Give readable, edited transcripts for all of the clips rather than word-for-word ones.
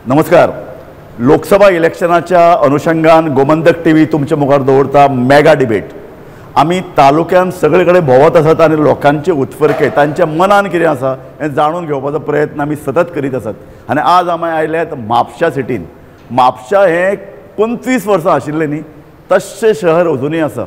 नमस्कार. लोकसभा इलेक्शनाच्या अनुशंगान गोमंतक टीव्ही तुमच्या मुखार दवरता मेगा डिबेट. आमी तालुक्यान सगळे कडेन भोंवत आसात आनी लोकांचे उत्फर्के, तांच्या मनान कितें आसा हें जाणून घेवपाचो प्रयत्न आमी सतत करीत आसात. आनी आज आमी आयल्यात म्हापशा सिटीन. म्हापशा हें 25 वर्सां आशिल्लें न्ही, तशें शहर अजुनूय आसा.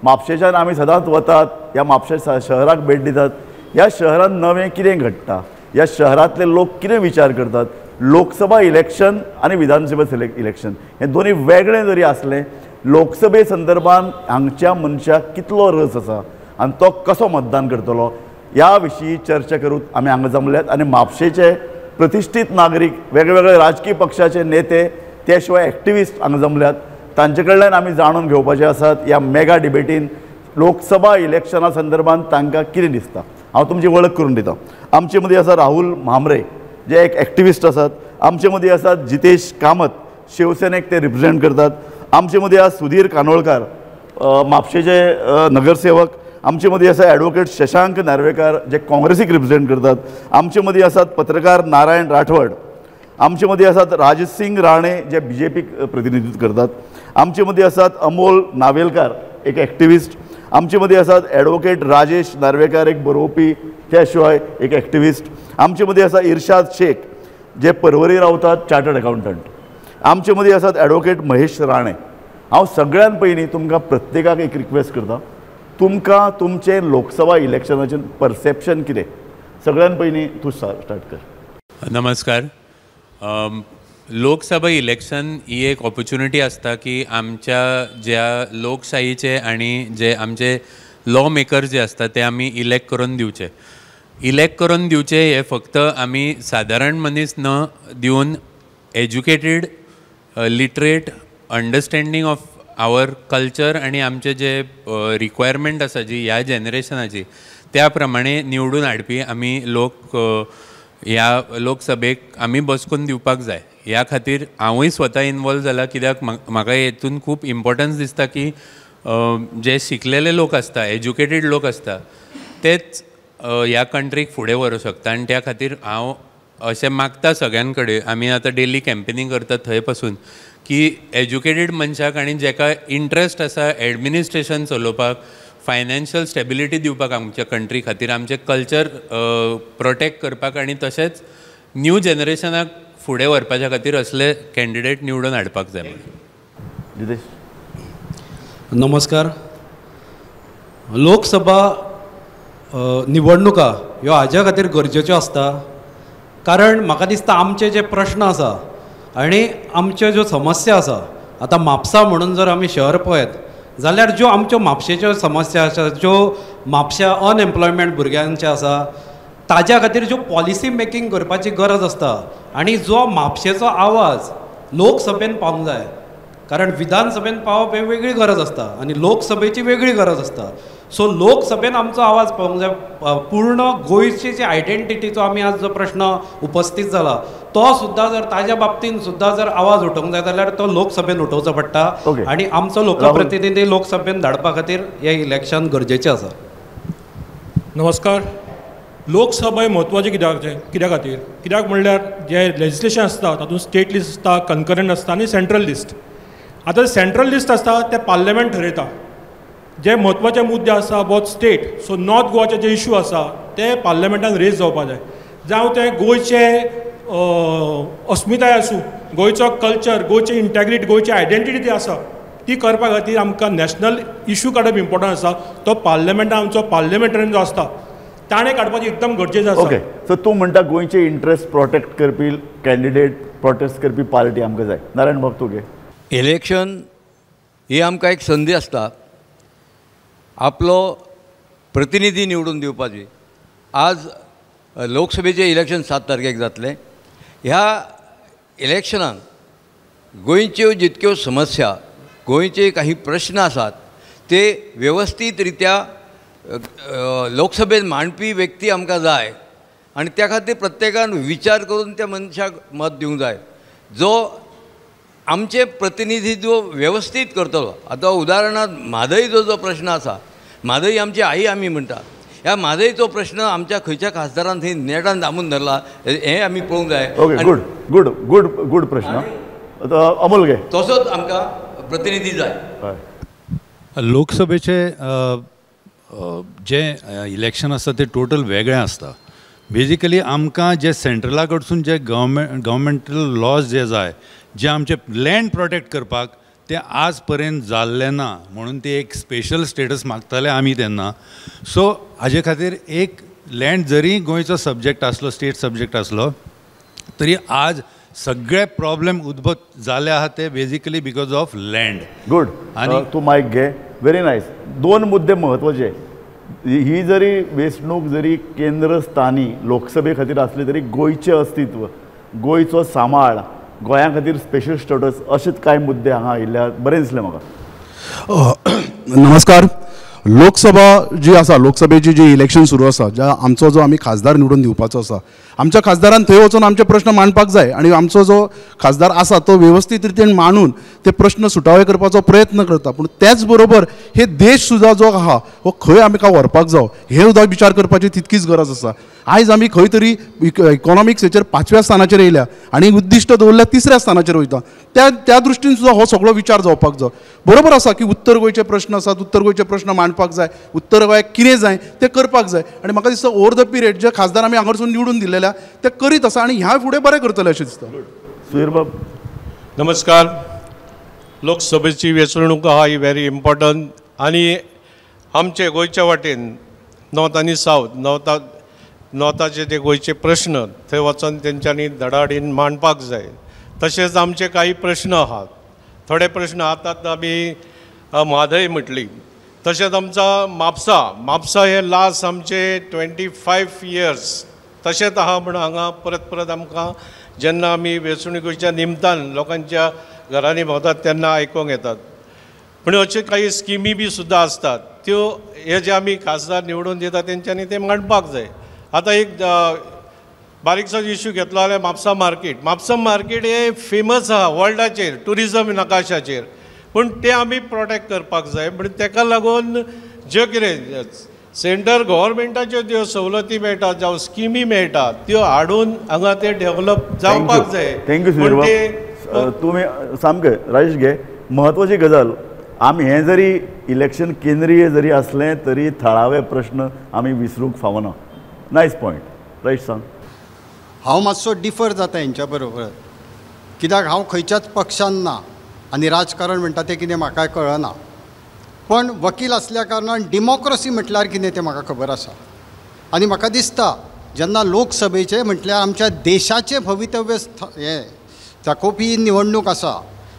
म्हापशेच्यान आमी सदांच वतात, ह्या म्हापशे शहराक भेट दितात. ह्या शहरान नवें कितें घडटा, ह्या शहरांतले लोक कितें विचार करतात, लोकसभा इलेक्शन आनी विधानसभा इलेक्शन हे दोनूय वेगळे जरी आसले, लोकसभे संदर्भान हांगच्या मनशाक कितलो रस आसा आनी तो कसो मतदान करतलो ह्या विशीं चर्चा करूंक आमी हांगा जमल्यात. आनी म्हापशेचे प्रतिश्ठीत नागरीक, वेगवेगळे राजकीय पक्षाचे नेते, ते शिवाय एक्टिविस्ट हांगा जमल्यात. तांचे कडल्यान आमी जाणून घेवपाचे आसात ह्या मेगा डिबेटीन लोकसभा इलेक्शना संदर्भान तांकां कितें दिसता. हांव तुमची वळख करून दिता. आमचे मदीं आसा राहुल म्हांबरे, जे एक एक्टिविस्ट आसात. आमचे मदीं आसात जितेश कामत, शिवसेनेक ते रिप्रेझेंट करतात. आमचे मदीं आसा सुधीर कानोळकार, म्हापशेचे नगरसेवक. आमचे मदीं आसा ॲडवोकेट शशांक नार्वेकार, जे काँग्रेसीक रिप्रेझेंट करतात. आमचे मदीं आसात पत्रकार नारायण राठवड. आमचे मदीं आसात राजसिंग राणे, जे बीजेपीक प्रतिनिधित्व करतात. आमचे मदीं आसात अमोल नावेलकार, एक एक्टिविस्ट. आमचे मदीं आसात ॲडवोकेट राजेश नार्वेकार, एक बरोवपी, त्या शिवाय एक एक्टिविस्ट. आमचे मदीं आसा इर्शाद शेख, जे परवरी रावतात, चार्टर्ड अकाउंटंट. आमचे मदीं आसात ॲडवोकेट महेश राणे. हांव सगळ्यान पयलीं तुमकां प्रत्येकाक एक रिक्वेस्ट करता, तुमकां तुमचें लोकसभा इलेक्शनाचें परसेप्शन कितें, सगळ्यान पयलीं तूं स्टार्ट कर. नमस्कार. लोकसभा इलेक्शन ही एक ऑपॉर्च्युनिटी आसता की आमच्या ज्या लोकशाहीचे आनी जे आमचे लॉ मेकर जे आसता ते आमी इलेक्ट करून दिवचे. इलेक्ट करून दिवचे हे फक्त आमी सादारण मनीस न दिवन educated, literate, understanding of our culture आनी आमचे जे रिक्वायरमेंट आसा जी ह्या जनरेशनाची त्या प्रमाणे निवडून हाडपी आमी लोक ह्या लोकसभेक आमी बसकून दिवपाक जाय. ह्या खातीर हांवूय स्वता इनवॉल्व जाला, कित्याक म्हाका हेतून खूब इम्पोर्टन्स दिसता की जे शिकलेले लोक आसता, एज्युकेटेड लोक आसता, तेच ह्या कंट्रीक फुडें व्हरूंक शकता. आनी त्या खातीर हांव अशें मागता सगळ्यां कडेन, आमी आतां डेली कॅम्पेनींग करता थंय पासून, की एज्युकेटेड मनशाक आनी जेका इंट्रस्ट आसा एडमिनिस्ट्रेशन चलोवपाक, फायनान्शियल स्टेबिलिटी दिवपाक आमच्या कंट्री खातीर, आमचें कल्चर प्रोटेक्ट करपाक आनी तशेंच न्यू जनरेशनाक फुडें व्हरपाच्या खातीर असले कॅन्डिडेट निवडून हाडपाक जाय. नमस्कार. लोकसभा निवडणुका ह्यो हाज्या खातीर गरजेच्यो आसता, कारण म्हाका दिसता आमचे जे प्रश्न आसा आनी आमच्यो ज्यो समस्या आसा, आतां म्हापसा म्हणून जर आमी शहर पळयत जाल्यार ज्यो आमच्यो म्हापशेच्यो समस्या आसा, ज्यो म्हापश्या अनएम्प्लॉयमेंट भुरग्यांचे आसा, ताज्या खातीर ज्यो पॉलिसी मेकींग करपाची गरज आसता आनी जो म्हापशेचो आवाज लोकसभेन पावूंक जाय, कारण विधानसभेन पावप ही वेगळी गरज आसता आनी लोकसभेची वेगळी गरज आसता. सो लोकसभेन आमचो आवाज पावूंक जाय. पूर्ण गोंयची जी आयडेंटिटीचो आमी आज जो प्रश्न उपस्थीत जाला तो सुद्दां जर ताज्या बाबतीन सुद्दां जर आवाज उठोवंक जाय जाल्यार तो लोकसभेन उठोवचो पडटा आनी आमचो लोकप्रतिनिधी लोकसभेन धाडपा खातीर हें इलेक्शन गरजेचें आसा. नमस्कार. लोकसभा म्हत्वाची कित्या खातीर, कित्याक म्हणल्यार जें लेजिस्लेशन आसता तातूंत स्टेट लिस्ट आसता, कन्करंट आसता आनी सेंट्रल लिस्ट. आतां सेंट्रल लिस्ट आसता तें पार्लमेंट ठरयता. जे म्हत्वाचे मुद्दे आसा अबावट स्टेट, सो नॉर्थ गोवाचे जे इशू आसा ते पार्लमेंटान रेज जावपा जाय. जावं ते गोंयचे अस्मिताय आसूं, गोंयचो कल्चर, गोंयची इंटेग्रिटी, गोंयची आयडेंटिटी ती आसा ती करपा खातीर आमकां नॅशनल इशू काडप इम्पोर्टंट आसा. तो पार्लमेंटान आमचो पार्लमेंटरीयन जो आसता ताणें काडपाची एकदम गरजेचें आसा. ओके, सो तूं म्हणटा गोंयचे इंट्रस्ट प्रोटेक्ट करपी कॅन्डिडेट, प्रोटेस्ट करपी पार्टी आमकां जाय. नारायण बाब, तूं घे. इलेक्शन ही आमकां एक संदी आसता आपलो प्रतिनिधी निवडून दिवपाची. आज लोकसभेचें इलेक्शन 7 तारखेक जातलें. ह्या इलेक्शनान गोंयच्यो जितक्यो समस्या, गोंयचे काही प्रश्न आसात ते वेवस्थीत रित्या लोकसभेन मांडपी व्यक्ती आमकां जाय आनी त्या खातीर प्रत्येकान विचार करून त्या मनशाक मत दिवंक जाय जो आमचे प्रतिनिधित्व वेवस्थीत करतलो. आतां उदाहरणार्थ म्हादयचो जो प्रश्न आसा, म्हादय आमची आई आमी म्हणटा, ह्या म्हादयचो प्रश्न आमच्या खंयच्या खासदारान थंय नेटान दामून धरला हें आमी पळोवंक जाय. Okay, good good good good प्रश्न. अमोल घे. तसोच आमकां प्रतिनिधी जाय. लोकसभेचे जे इलेक्शन आसता ते टोटल वेगळें आसता. बेजिकली आमकां जे सेंट्रला कडसून जे गव्हर्मेंटल लॉज जे जाय, जे आमचे लँड प्रोटेक्ट करपाक, ते आज पर्यंत जाल्लें ना, म्हणून ते एक स्पेशल स्टेटस मागताले आमी तेन्ना. सो हाजे खातीर एक लँड जरी गोंयचो सब्जेक्ट आसलो, स्टेट सब्जेक्ट आसलो, तरी आज सगळे प्रॉब्लेम उद्भत जाले आहा ते basically because of land. Good. आनी तूं मायक घे. Very nice. दोन मुद्दे म्हत्वाचे. ही जरी वेंचणूक जरी केंद्रस्थानी लोकसभे खातीर आसली तरी गोंयचें अस्तित्व, गोंयचो सांबाळ, गोंया खातीर स्पेशल स्टेटस अशेच कांय मुद्दे हांगा आयिल्ले. बरें दिसलें म्हाका. नमस्कार. लोकसभा जी आसा, लोकसभेची जी इलेक्शन सुरू आसा, ज्या आमचो जो आमी खासदार निवडून दिवपाचो आसा, आमच्या खासदारान थंय वचून आमचे प्रश्न मांडपाक जाय आनी आमचो जो खासदार आसा तो वेवस्थीत रितीन मांडून ते प्रश्न सुटावे करपाचो प्रयत्न करता. पूण त्याच बरोबर हे देश सुद्दां जो आहा हो खंय आमकां व्हरपाक जावो हे सुद्दां विचार करपाची तितकीच गरज आसा. आयज आमी खंय तरी इकॉनॉमिक्स हेचेर 5व्या स्थानाचेर येयल्या आनी उद्दिश्ट दवरल्या 3ऱ्या स्थानाचेर वयता. त्या दृश्टीन सुद्दां हो सगळो विचार जावपाक जाय. बरोबर आसा की उत्तर गोंयचे प्रश्न आसात, उत्तर गोंयचे प्रश्न मांडपाक जाय, उत्तर गोंयाक कितें जाय तें करपाक जाय. आनी म्हाका दिसता ओवर the period जे खासदार आमी हांगासून निवडून दिल्लेले ते करीत आसा आनी ह्या फुडें बरें करतले अशें दिसता. सुधीरबाब. नमस्कार. लोकसभेची वेंचणूक आहा ही व्हेरी इम्पॉर्टंट आनी आमचे गोंयच्या वाटेन नॉर्थ आनी सावथ, नॉर्थाचे जे गोंयचे प्रश्न थंय वचोन तेंच्यांनी धडाडीन मांडपाक जाय. तशेंच आमचे काही प्रश्न आहात, थोडे प्रश्न आतां आमी म्हादय म्हटली, तशेंच आमचा म्हापसा, म्हापसा हे लास्ट आमचे 25 इयर्स तशेंच आहा म्हण हांगा परत परत आमकां जेन्ना आमी वेंचणुकेच्या निमतान लोकांच्या घरांनी भोंवतात तेन्ना आयकूंक येतात. पूण अश्यो काही स्किमी बी सुद्दां आसतात त्यो हे जे आमी खासदार निवडून दितात तेंच्यांनी ते मांडपाक जाय. आतां एक बारीकसो इश्यू घेतलो जाल्यार म्हापसा मार्केट, म्हापसा मार्केट हे फेमस आहा वर्ल्डाचेर ट्युरिजम नकाशाचेर, पूण ते आमी प्रोटेक्ट करपाक जाय. पूण तेका लागून ज्यो कितें सेंटर गव्हर्मेंटाच्यो ज्यो सवलती मेळटा जावं स्किमी मेळटा त्यो हाडून हांगा ते डेव्हलप जावपाक जाय. Thank you सुधीरबाब. तुमी सामकें राजेश घे. म्हत्वाची गजाल, आमी हें जरी इलेक्शन केंद्रीय जरी आसलें तरी थळावे प्रश्न आमी विसरूंक फावना. Nice point. राजेश सांग. हांव मातसो डिफर जाता हेंच्या बरोबर, कित्याक हांव खंयच्याच पक्षान ना आनी राजकारण म्हणटा तें कितें म्हाका कळना. पण वकील आसल्या कारणान डेमोक्रसी म्हटल्यार कितें तें म्हाका खबर आसा. आनी म्हाका दिसता जेन्ना लोकसभेचें म्हटल्यार आमच्या देशाचें भवितव्य हें दाखोवपी निवडणूक आसा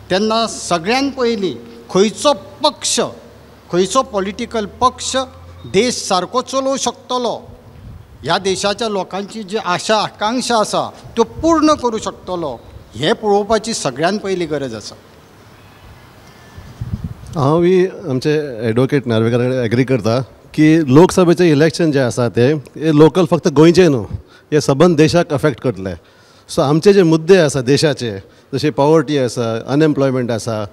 तेन्ना सगळ्यान पयलीं खंयचो पक्ष, खंयचो पॉलिटिकल पक्ष देश सारको चलोवंक शकतलो, ह्या देशाच्या लोकांची जी आशा आकांक्षा आसा त्यो पूर्ण करूं शकतलो हें पळोवपाची सगळ्यान पयली गरज आसा. हांव बी आमचे एडवोकेट नार्वेकार कडेन एग्री करता की लोकसभेचें इलेक्शन जें आसा तें हें लोकल फक्त गोंयचें न्हू, हें सबंद देशाक अफेक्ट करतलें. सो आमचे जे मुद्दे आसा देशाचे, जशे पॉवर्टी आसा, अनएम्प्लॉयमेंट आसा,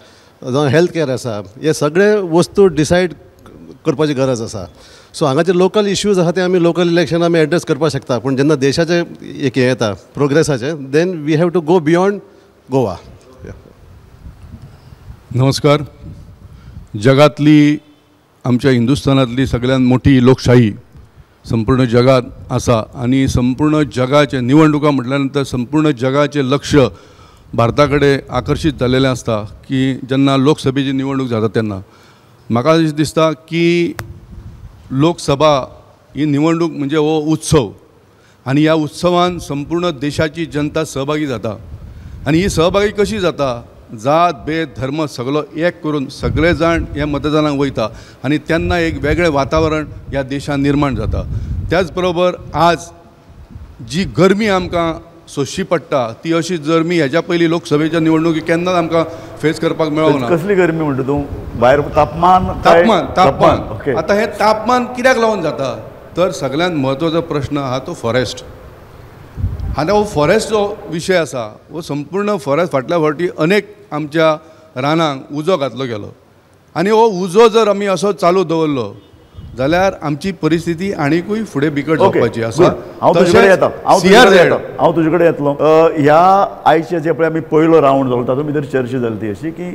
जावं हेल्थ केअर आसा, हे सगळे वस्तू डिसायड करपाची गरज आसा. सो हांगाचे लोकल इश्यूज आसा ते आमी लोकल इलेक्शन आमी एड्रेस करपाक शकता, पूण जेन्ना देशाचें एक हें येता प्रोग्रेसाचें, then we have to go beyond Goa. नमस्कार. जगातली आमच्या हिंदुस्थानातली सगळ्यात मोठी लोकशाही संपूर्ण जगात आसा आनी संपूर्ण जगाचे निवडणुका म्हटल्या नंतर संपूर्ण जगाचे लक्ष भारता कडेन आकर्शीत जाल्लें आसता की जेन्ना लोकसभेची निवडणूक जाता तेन्ना म्हाका अशें दिसता की लोकसभा ही निवडणूक म्हणजे हो उत्सव आनी ह्या उत्सवान संपूर्ण देशाची जनता सहभागी जाता आनी ही सहभागी कशी जाता, जात भेद धर्म सगळो एक करून सगळे जाण ह्या मतदानाक वयता आनी तेन्ना एक वेगळें वातावरण ह्या देशांत निर्माण जाता. त्याच बरोबर आज जी गरमी आमकां सोंसची पडटा ती अशी गरमी ह्याच्या पयलीं लोकसभेच्या निवडणुकी केन्नाच आमकां फेस करपाक मेळोंक ना. कसली गरमी म्हणटा तूं? भायर तापमान? तापमान तापमान. आतां हें तापमान कित्याक लागून जाता तर सगळ्यांत म्हत्वाचो प्रश्न आहा तो फॉरेस्ट. आनी हो फॉरेस्ट जो विशय आसा हो संपूर्ण फॉरेस्ट फाटल्या फावटी अनेक आमच्या रानांक उजो घातलो गेलो आनी हो उजो जर आमी असो चालू दवरलो जाल्यार आमची परिस्थिती आनीकूय फुडें बिकट जावपाची आसा. हांव तुजे येता, हांव तुजे कडेन येतलो. ह्या आयचे जे पळय आमी पयलो रावंड जालो तातूंत भितर चर्चा जाली ती अशी की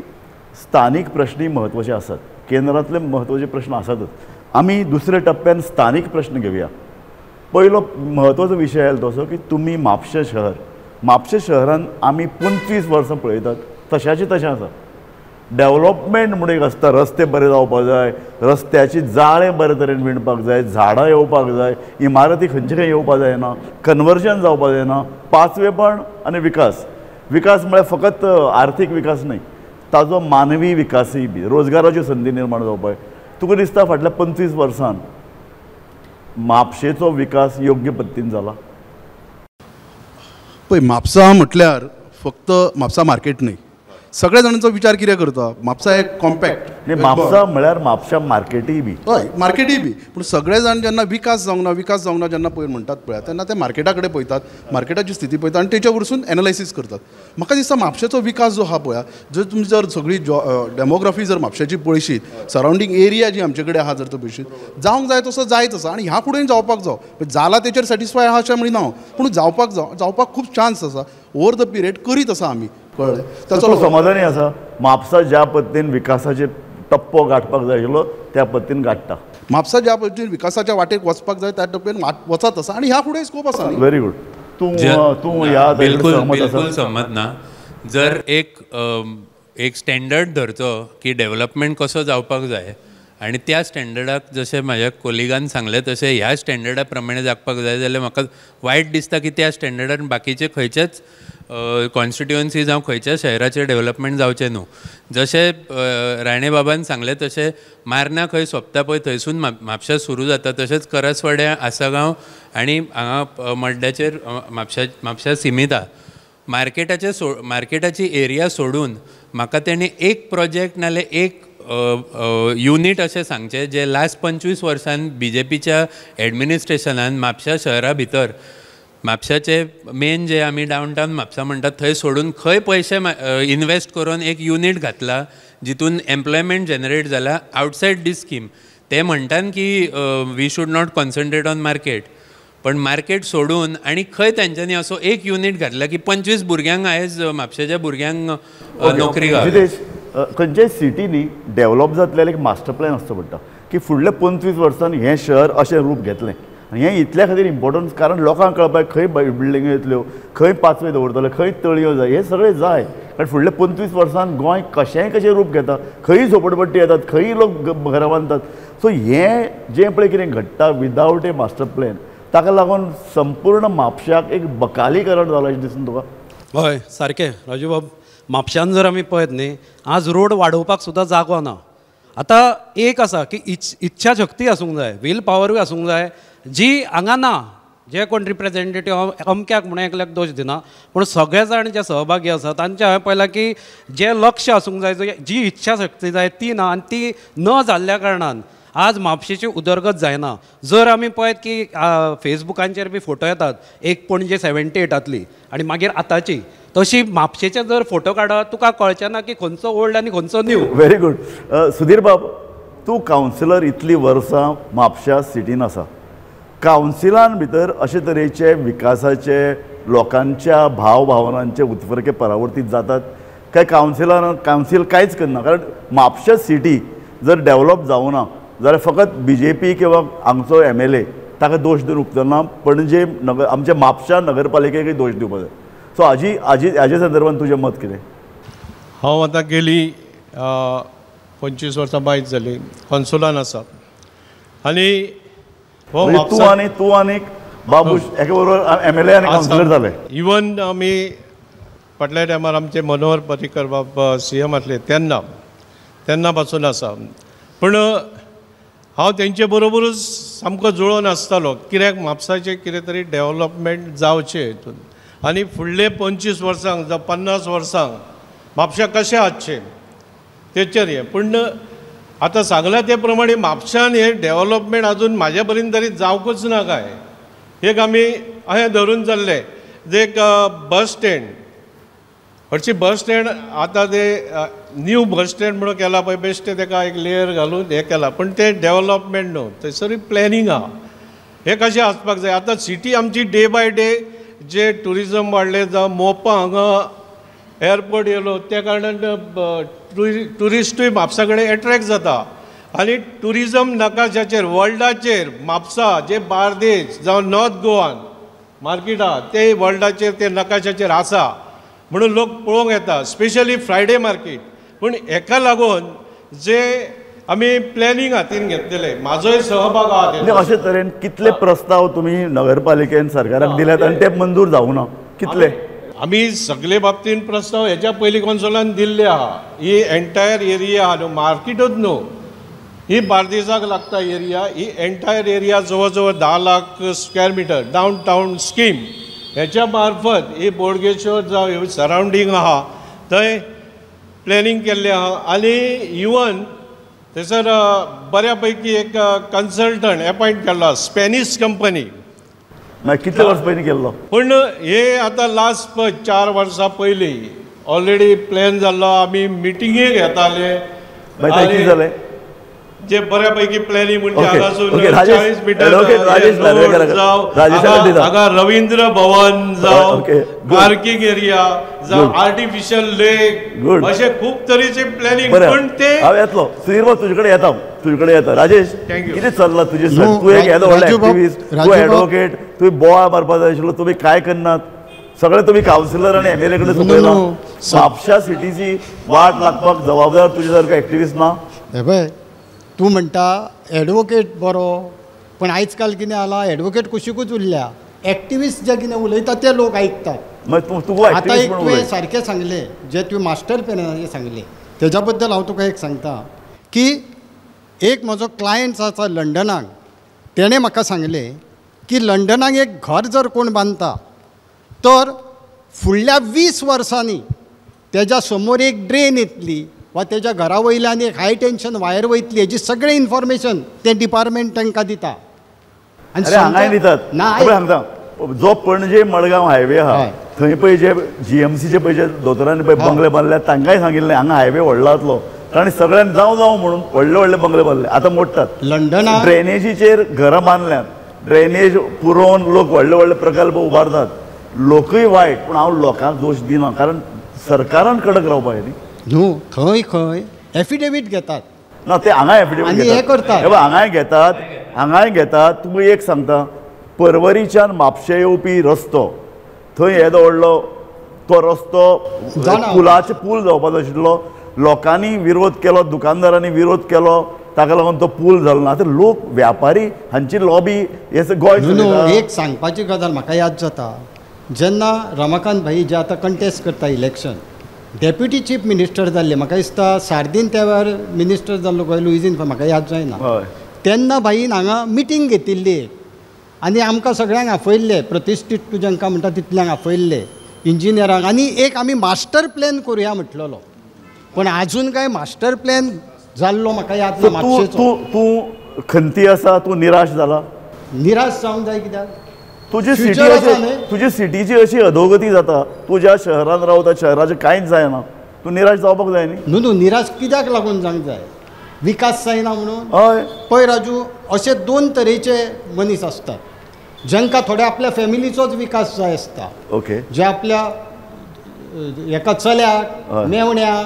स्थानीक प्रश्नूय म्हत्वाचे आसात, केंद्रांतले म्हत्वाचे प्रश्न आसातच. आमी दुसऱ्या टप्प्यान स्थानीक प्रश्न घेवया. पयलो म्हत्वाचो विशय आयलो तो असो की तुमी म्हापशें शहर, म्हापशें शहरान आमी 25 वर्सां पळयतात तशाचें तशें आसा. डेवलपमेंट म्हूण एक आसता, रस्ते बरे जावपाक जाय, रस्त्याची जाळें बरे तरेन विणपाक जाय, झाडां येवपाक जाय, इमारती खंयचे खंय येवपाक जायना, कन्वर्जन जावपाक जायना, पाचवेपण आनी विकास. विकास म्हळ्यार फकत आर्थीक विकास न्हय, ताजो मानवी विकासूय बी, रोजगाराच्यो संदी निर्माण जावपाक. तुका दिसता फाटल्या 25 वर्सान म्हापशेचो विकास योग्य पद्दतीन जाला? पळय, म्हापसा म्हटल्यार फक्त म्हापसा मार्केट न्हय. सगळ्या जाणांचो विचार कितें करता, म्हापसा एक कॉम्पॅक्ट, म्हापसा म्हळ्यार म्हापशा मार्केटूय बी, हय मार्केटूय बी, पूण सगळे जाण जेन्ना विकास जावंक ना, विकास जावंक ना जेन्ना पळय म्हणटात पळय तेन्ना ते मार्केटा कडेन पळयतात, मार्केटाची स्थिती पळयतात आनी तेच्या वरसून एनालायसीस करतात. म्हाका दिसता म्हापशेचो विकास जो आहा पळय, जर तुमी जर सगळी डेमोग्राफी जर म्हापशेची पळयशीत, सरावंडींग एरिया जी आमचे कडेन आहा जर तो पळयशीत, जावंक जाय तसो जायत आसा आनी ह्या फुडें जावपाक जाव जाला तेचेर सॅटिस्फाय आहा अशें म्हणिना हांव, पूण जावपाक जाव, जावपाक खूब चान्स आसा. ओवर the period करीत आसा आमी, कळ्ळें? ताचो समाधानी आसा. म्हापसा ज्या पद्दतीन विकासाचे टप्पो गांठपाक जाय आशिल्लो त्या पद्दतीन गांठटा. म्हापसा ज्या पद्दतीन विकासाच्या वाटेक वचपाक जाय त्या टप्प्यान वचत आसा आनी ह्या फुडें स्कोप आसा. Very good. तूं तूं ह्या बिलकुल बिलकुल सहमत ना. जर एक एक स्टँडर्ड धरचो की डेवलपमेंट कसो जावपाक जाय आनी त्या स्टँडर्डाक जशें म्हाज्या कोलिगान सांगलें तशें ह्या स्टँडर्डा प्रमाणे जागपाक जाय जाल्यार म्हाका वायट दिसता की त्या स्टँडर्डान बाकीचे खंयचेच कॉन्स्टिट्युएन्सी जावं खंयच्या शहराचें डेवलपमेंट जावचें न्हू. जशें राणे बाबान सांगलें तशें मार्ना खंय सोंपता पळय थंयसून म्हापशा सुरू जाता, तशेंच करसवाड्या आसागांव आनी हांगा मड्ड्याचेर म्हापशा म्हापशा सिमीत आहा. मार्केटाचे मार्केटाची एरिया सोडून म्हाका तेणी एक प्रोजेक्ट नाल्यार एक युनीट अशें सांगचें जें लास्ट 25 वर्सान बीजेपीच्या एडमिनिस्ट्रेशनान म्हापशा शहरा भितर म्हापशाचे मेन जे आमी डावनटावन म्हापसा म्हणटात थंय सोडून खंय पयशे इनवेस्ट करून एक युनीट घातला जितून एम्प्लॉयमेंट जनरेट जाला आवटसायड दीस स्कीम. ते म्हणटात की we should not concentrate on market, पण मार्केट सोडून आनी खंय तेंच्यांनी असो एक युनीट घातला की 25 भुरग्यांक आयज म्हापशेच्या भुरग्यांक नोकरी गावली. खंयच्याय सिटीनी डेवलप जातले एक मास्टर प्लॅन आसचो पडटा की फुडल्या 25 वर्सान हें शहर अशें रूप घेतलें. आनी हें इतल्या खातीर इम्पॉर्टन्स कारण लोकांक कळपाक खंय बिल्डिंग्यो येतल्यो, खंय पाचवे दवरतले, खंय तळयो जाय, हें सगळें जाय. कारण फुडल्या 25 वर्सान गोंय कशेंय कशें रूप घेता, खंय झोपडपट्टी येतात, खंय लोक घरां बांदतात. सो हें जें पळय कितें घडटा विदावट ए मास्टर प्लॅन, ताका लागून संपूर्ण म्हापशाक एक बकालीकरण जालां अशें दिसून तुका? हय सारकें राजू बाब. म्हापशान जर आमी पळयत न्ही, आज रोड वाडोवपाक सुद्दां जागो ना. आतां एक आसा की इच्छा शक्ती आसूंक जाय, will पावरूय आसूंक जाय, जी हांगा ना. जे कोण रिप्रेजेंटेटीव अमक्याक म्हणून एकल्याक दोश दिना, पूण सगळे जाण जे सहभागी आसा तांचें हांवें पळयलां की जें लक्ष आसूंक जाय, जी इच्छा शक्ती जाय ती ना, आनी ती न जाल्ल्या कारणान आज म्हापशेची उदरगत जायना. जर आमी पळयत की फेसबुकांचेर बी फोटो येतात एक पणजे 78तांतली आनी मागीर आतांची, तशी म्हापशेचे जर फोटो काडत तुका कळचें ना की खंयचो ओल्ड आनी खंयचो न्यू. Very good. सुधीर बाब, तूं कावन्सिलर इतली वर्सां म्हापशा सिटीन आसा, कावन्सिलान भितर अशे तरेचे विकासाचे लोकांच्या भाव भावनांचे उत्फर्के परावर्तीत जातात काय कावन्सिलान कावन्सील कांयच करना? कारण म्हापशा सिटी जर डेवलप जावना जाल्यार फकत बीजेपी किंवा हांगचो MLA ताका दोश दिवन उपकारना, पणजे नगर आमच्या म्हापशा नगरपालिकेकय दोश दिवपाक जाय. सो हाजी हाजी हाजे संदर्भात तुजें मत कितें? हांव आतां गेली 25 वर्सां बायज जाली कॉन्सुलान आसा आनी हो तूं आनी तूं आनी बाबूश एका बरोबर MLA आनी कावन्सिलर जाले. इवन आमी फाटल्या टायमार आमचे मनोहर पर्रीकर बाब CM आसले तेन्ना तेन्ना पासून आसा, पूण हांव तेंचे बरोबरूच सामको जुळोवन आसतालो कित्याक म्हापसाचें कितें तरी डेवलपमेंट जावचें हितून आनी फुडले 25 वर्सांक जावं 50 वर्सांक म्हापशा कशें आसचें तेचेर हें. पूण आतां सांगलां ते प्रमाणे म्हापशान हें डेवलपमेंट आजून म्हाज्या पर्यंत तरी जावंकूच ना काय. एक आमी अशें धरून चल्ले जे एक बस स्टँड हरशी बस स्टँड आतां ते न्यू बस स्टँड म्हणून केला पळय, बेश्टें तेका एक लेयर घालून हें केलां, पूण तें डेवलपमेंट न्हू, थंयसरूय प्लॅनिंग आहा. हें कशें आसपाक जाय. आतां सिटी आमची day by day J tourism वाडलें, जावं मोपा हांगा एअरपोर्ट येयलो, त्या कारणान ट्युरिस्टूय म्हापसा कडेन एट्रेक्ट जाता आनी ट्युरिजम नकाशाचेर वर्ल्डाचेर म्हापसा जे बार्देज जावं नॉर्थ गोवान मार्केट आहा ते वर्ल्डाचेर ते नकाशाचेर आसा म्हणून लोक पळोवंक येता, स्पेशली फ्रायडे मार्केट. पूण हेका लागून जे आमी प्लॅनिंग हातीन घेतलेले, म्हाजोय सहभाग आहा. अशे तरेन कितले प्रस्ताव तुमी नगरपालिकेन सरकाराक दिल्यात आनी ते मंजूर जावंक ना? कितले? आमी सगळे बाबतीन प्रस्ताव हेच्या पयलीं कॉन्सोलान दिल्ले आहा. ही एंटायर एरिया आहा न्हू, मार्केटूच न्हू, ही बार्देजाक लागता एरिया, ही एंटायर एरिया जवळ जवळ 10 lakh square metre downtown scheme हेच्या मार्फत ही बोडगेश्वर जावं सरावंडींग आहा थंय प्लॅनिंग केल्लें आहा. आनी इवन थंयसर बऱ्या पैकी एक कन्सल्टंट एपॉयंट केल्लो, स्पॅनीश कंपनी. कितले वर्स पयलीं केल्लो? पूण हे आतां लास्ट 4 वर्सां पयलीं ऑलरेडी प्लॅन जाल्लो, आमी मिटिंगूय घेताले. कितें जालें? जे बऱ्या पैकी प्लॅनिंग म्हणजे हांगासून 40 मिटर हांगा रवींद्र भवन जावं, पार्किंग एरिया जावं, आर्टिफिशियल लेक, अशे खूब तरेचे प्लॅनिंग. पण ते हांव येतलो सुधीर बाब, तुजे कडेन येता, तुजे कडेन येता. राजेश, कितें चल्लां तुजें? तूं एक येदो व्हडलो एक्टिविस्ट, तूं एडवोकेट, तुवें बोवाळ मारपा जाय आशिल्लो, तुमी कांय करनात, सगळे तुमी कावन्सिलर आनी एमएलए कडेन सोंपयलां. म्हापशा सिटीची वाट लागपाक जबाबदार तुजे सारको एक्टिविस्ट ना. हे पळय, तूं म्हणटा एडवोकेट बरो, पण आयज काल कितें जालां, एडवोकेट कुशीकूच उरल्या, एक्टिविस्ट जे कितें उलयता ते लोक आयकतात. आतां एक तुवें सारकें सांगलें, जें तुवें मास्टर प्लॅनाचें सांगलें तेज्या बद्दल हांव तुका एक सांगता की एक म्हजो क्लायंट आसा लंडनाक, तेणें म्हाका सांगलें की लंडनाक एक घर जर कोण बांदता तर फुडल्या 20 वर्सांनी तेज्या समोर एक ड्रेन येतली वा तेज्या घरा वयल्यान एक हाय टेन्शन वायर वयतली, हेजी सगळें इन्फॉर्मेशन तें डिपार्टमेंट तांकां दिता. आनी हांगाय दितात ना. सांगता, जो पणजे मडगांव हायवे आहा थंय पळय जे जीएमसीचे पळय जे दोतोरांनी पळय बंगले बांदले, तांकांय सांगिल्लें हांगा हायवे व्हडलो जातलो, कारण सगळ्यांनी जावं जावं म्हणून व्हडले व्हडले बंगले बांदले, आतां मोडटात. लंडनाक ड्रेनेजीचेर घरां बांदल्यात, ड्रेनेज पुरोवन लोक व्हडले व्हडले प्रकल्प उबारतात. लोकूय वायट, पूण हांव लोकांक दोश दिना, कारण सरकारान कडक रावपाक जाय न्ही. न्हू, खंय खंय एफिडेवीट घेतात ना, ते हांगाय एफिडेवीट घेतात, करतात, हांगाय घेतात, हांगाय घेतात. तुमी एक सांगता, परवरीच्यान म्हापशे येवपी रस्तो, थंय येदो व्हडलो तो रस्तो पुलाचे पूल जावपाचो आशिल्लो, लोकांनी विरोध केलो, दुकानदारांनी विरोध केलो, ताका लागून तो पूल जालो ना. आतां लोक व्यापारी हांची लॉबी हे गोंय. एक सांगपाची गजाल म्हाका याद जाता, जेन्ना रमाकांत भाई जे आतां कंटेस्ट करता इलेक्शन, डेप्युटी चीफ मिनिस्टर जाल्ले, म्हाका दिसता सार्दीन त्या वेळार मिनिस्टर जाल्लो काय लुईझीन, म्हाका याद जायना, तेन्ना भाईन हांगा मिटींग घेतिल्ली आनी आमकां सगळ्यांक आपयल्ले, प्रतिश्ठीत जांकां म्हणटा तितल्यांक आपयल्ले, इंजिनियरांक, आनी एक आमी मास्टर प्लॅन करुया म्हटलेलो, पण आजून काय मास्टर प्लॅन जाल्लो म्हाका याद ना. तूं तूं खंती आसा, तूं निराश जाला? निराश जावंक जाय कित्याक? तुजी सिटी, तुजी सिटीची अशी अधोगती जाता, तूं ज्या शहरान रावता शहराचें कांयच जायना, तूं निराश जावपाक जाय न्ही. न्हू न्हू, निराश कित्याक लागून जावंक जाय? विकास जायना म्हणून. हय पळय राजू, अशे 2 तरेचे मनीस आसतात, जांकां थोडे आपल्या फॅमिलीचोच विकास जाय आसता, ओके, जे आपल्या एका चल्याक, मेवण्याक,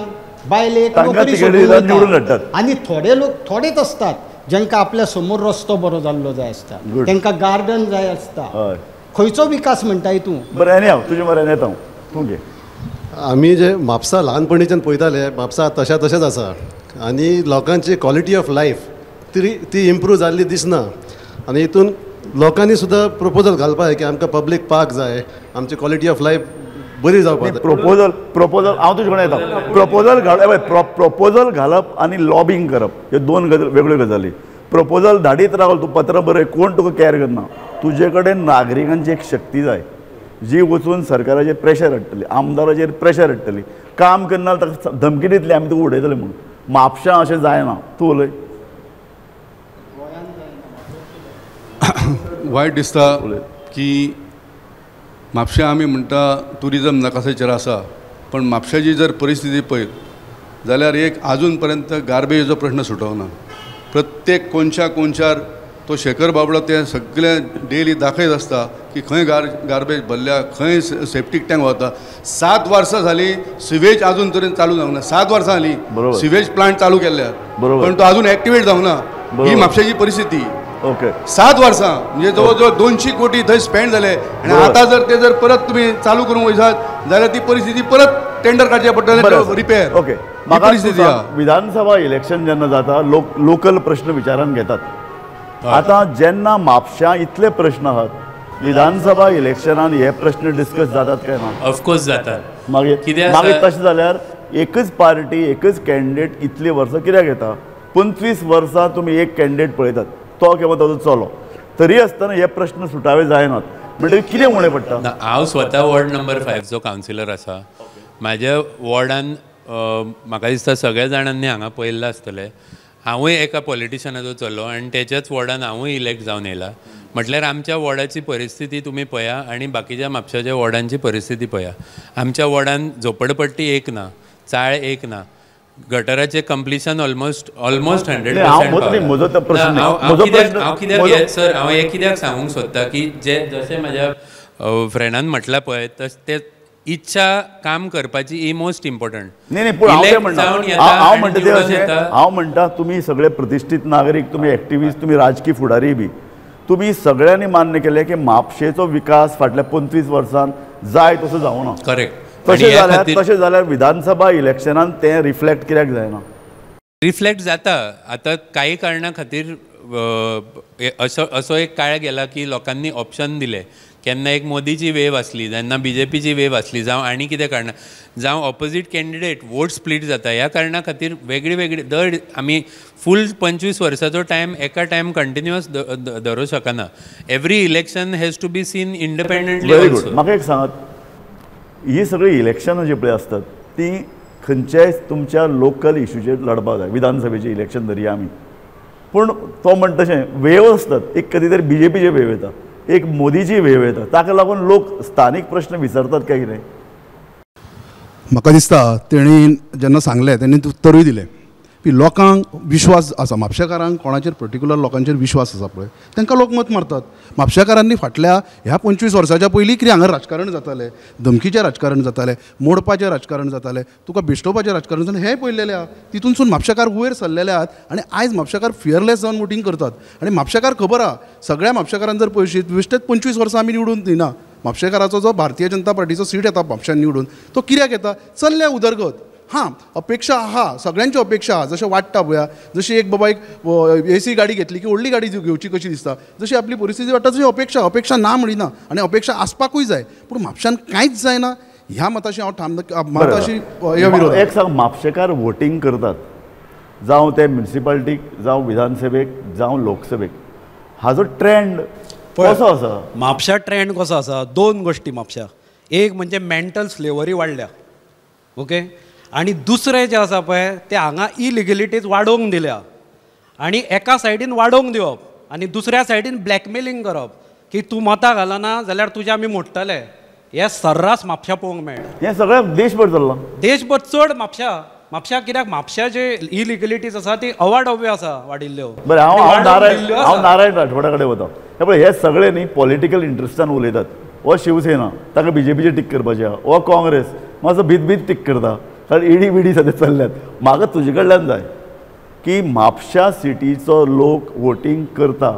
बायलेक नोकरी सोदून वतात, आनी थोडे लोक थोडेच आसतात जांकां आपल्या समोर रस्तो बरो जाल्लो जाय आसता, तांकां गार्डन जाय आसता. खंयचो विकास म्हणटाय तूं? बरें, आनी हांव तुजे मरेन येता, तूं घे. आमी जे म्हापसा ल्हानपणीच्यान पळयताले, म्हापसा तशा तशेंच आसा आनी लोकांची क्वॉलिटी ऑफ लायफ ती इम्प्रूव जाल्ली दिसना. आनी हितून लोकांनी सुद्दां प्रपोजल घालपाक जाय की आमकां पब्लीक पार्क जाय, आमची क्वॉलिटी ऑफ लायफ बरी जावपाक जाय. प्रपोजल प्रपोजल हांव तुजे कडेन येता. प्रपोजल घाल, प्रपोजल घालप आनी लॉबींग करप ह्यो 2 वेगळ्यो गजाली. प्रपोजल धाडीत रावल, तूं पत्र बरय, कोण तुका कॅर करना. तुजे कडेन नागरिकांची एक शक्ती जाय जी वचून सरकाराचेर प्रेशर हाडटली, आमदाराचेर प्रेशर हाडटली, काम करना ताका धमकी दितली आमी तुका उडयतले म्हणून. म्हापशां अशें जायना. तूं उलय. वायट दिसता की म्हापशें आमी म्हणटा ट्युरिजम नकाशाचेर आसा, पण म्हापशाची जर परिस्थिती पळयत जाल्यार एक आजून पर्यंत गार्बेजचो प्रश्न सुटोवना. प्रत्येक कोनशा कोनशार तो शेखर बाबडो ते सगळे डेली दाखयत आसता की खंय गार्बेज भरल्या, खंय सेप्टीक टँक वता. 7 वर्सां जालीं सिवेज आजून तरेन चालू जावंक ना. 7 वर्सां जालीं सिवेज प्लांट चालू केल्ल्या, पण तो आजून एक्टिवेट जावंक ना. ही म्हापशेची परिस्थिती. ओके, 7 वर्सां म्हणजे जवळ जवळ 200 कोटी थंय स्पेंड जाले आनी आतां जर ते जर परत तुमी चालू करूंक वयसात जाल्यार ती परिस्थिती परत टेंडर काडचें पडटलें रिपेर. ओके, परिस्थिती. विधानसभा इलेक्शन जेन्ना जाता लोक लोकल प्रश्न विचारान घेतात. आतां जेन्ना म्हापश्यां इतले प्रश्न आहात, विधानसभा इलेक्शनान हे प्रश्न डिस्कस जातात काय ना? ऑफकोर्स जातात. मागीर मागीर तशें जाल्यार एकच पार्टी एकच कॅन्डिडेट इतली वर्सां कित्याक येता? 25 वर्सां तुमी एक कॅन्डिडेट पळयतात, तो किंवा ताजो चलो, तरी आसतना हे प्रश्न सुटावे जायनात म्हणटकीर कितें उणें पडटा? हांव स्वता वॉर्ड नंबर 5चो कावन्सिलर आसा. म्हाज्या वॉर्डान म्हाका दिसता सगळ्या जाणांनी हांगा पळयल्लें आसतलें. हांवूय एका पॉलिटिशनाचो चलो आनी तेच्याच वॉर्डान हांवूय इलेक्ट जावन येयला. म्हटल्यार आमच्या वॉर्डाची परिस्थिती तुमी पळया आनी बाकीच्या म्हापशाच्या वॉर्डांची परिस्थिती पळया. आमच्या वॉर्डान झोपडपट्टी एक ना, चाळ एक ना, गटराचे कंप्लिशन ऑलमोस्ट 100%. हांव कित्याक सर, हांव हें कित्याक सांगूंक सोदता की जे जशें म्हाज्या फ्रेंडान म्हटलां पळय तशें ते इच्छा काम करपाची ही मोस्ट इम्पॉर्टंट. न्ही, पूण हांव म्हणटा तें अशें, हांव म्हणटा तुमी सगळे प्रतिश्ठीत नागरीक, तुमी एक्टिविस्ट, तुमी राजकीय फुडारी बी, तुमी सगळ्यांनी मान्य केलें की म्हापशेचो विकास फाटल्या 25 वर्सांत जाय तसो जावना. करेक्ट. तशें जाल्यार विधानसभा इलेक्शनान तें रिफ्लेक्ट कित्याक जायना? रिफ्लेक्ट जाता. आतां कांय कारणां खातीर असो एक काळ गेला की लोकांनी ऑप्शन दिले. केन्ना एक मोदीची वेव आसली, जेन्ना बीजेपीची वेव आसली, जावं आनी कितें कारणां, जावं ऑपोजीट कॅन्डिडेट वोट स्प्लीट जाता. ह्या कारणा खातीर वेगळी वेगळी दर आमी फूल 25 वर्साचो टायम एका टायम कंटिन्युअस धरूं शकना. Every election has to be seen independently. Very good. म्हाका एक सांगात, ही सगळीं इलेक्शनां जी पळय आसतात ती खंयच्याय तुमच्या लोकल इशूचेर लढपाक जाय. विधानसभेचें इलेक्शन धरया आमी, पूण तो म्हणटा तशें वेव आसतात. एक कधी तरी बीजेपीचे वेव येता, एक मोदीची वेव येता, ताका लागून लोक स्थानीक प्रश्न विसरतात काय कितें? म्हाका दिसता तेणी जेन्ना सांगलें तेणी उत्तरूय दिलें की लोकांक विश्वास आसा, म्हापशेकारांक कोणाचेर पर्टिक्युलर लोकांचेर विश्वास आसा पळय तांकां लोक मत मारतात. म्हापशेकारांनी फाटल्या ह्या 25 वर्साच्या पयलीं कितें हांगा राजकारण जातालें, धमकीचें राजकारण जातालें, मोडपाचें राजकारण जातालें, तुका बेश्टोवपाचें राजकारण जातालें, हें पळयलेलें आहा. तितूनसून म्हापशेकार वयर सरलेले आहात आनी आयज म्हापशेकार फियरलेस जावन वोटींग करतात. आनी म्हापशेकार खबर आहा, सगळ्या म्हापशेकारान जर पळयशीत बेश्टेच 25 वर्सां आमी निवडून दिना. म्हापशेकाराचो जो भारतीय जनता पार्टीचो सीट येता म्हापश्यान निवडून, तो कित्याक येता? चल्ल्या उदरगत. हां, अपेक्षा आहा, सगळ्यांच्यो अपेक्षा आहा. जशें वाडटा पळया, जशी एक बाबा एक एसी गाडी घेतली की व्हडली गाडी घेवची कशी दिसता, जशी आपली परिस्थिती वाडटा तशी अपेक्षा, अपेक्षा ना म्हणिना आनी अपेक्षा आसपाकूय जाय, पूण म्हापश्यान कांयच जायना ह्या मताशी हांव ठाम मताशी हे विरोध. एक सांग, म्हापशेकार वोटींग करतात, जावं ते म्युनिसिपालिटीक, जावं विधानसभेक, जावं लोकसभेक, हाजो ट्रेंड कसो आसा? म्हापशा ट्रेंड कसो आसा? दोन गोश्टी म्हापशा. एक म्हणजे मेंटल स्लेवरी वाडल्या, ओके, आनी दुसरें जें आसा पळय तें हांगा इलिगलिटीज वाडोवंक दिल्या आनी एका सायडीन वाडोवंक दिवप आनी दुसऱ्या सायडीन ब्लॅकमेलिंग करप की तूं मतां घालना जाल्यार तुजें आमी मोडटले. हें सर्रास म्हापशा पळोवंक मेळटा. हें सगळें देशभर चल्लां, देशभर चड म्हापशा. म्हापशा कित्याक म्हापशा जे इलिगलिटीज आसा ती अवाढव्य आसा वाडिल्ल्यो. बरें, हांव नारायण राठोडा कडेन वता. पळय, हे सगळे न्ही पॉलिटिकल इंट्रस्टान उलयतात. हो शिवसेना ताका बीजेपीचेर टीक करपाचें आहा, हो काँग्रेस मातसो भीत भीत टीक करता, कारण इडी बिडी सद्या चल्ल्यात. म्हाका तुजे कडल्यान जाय की म्हापशा सिटीचो लोक वोटींग करता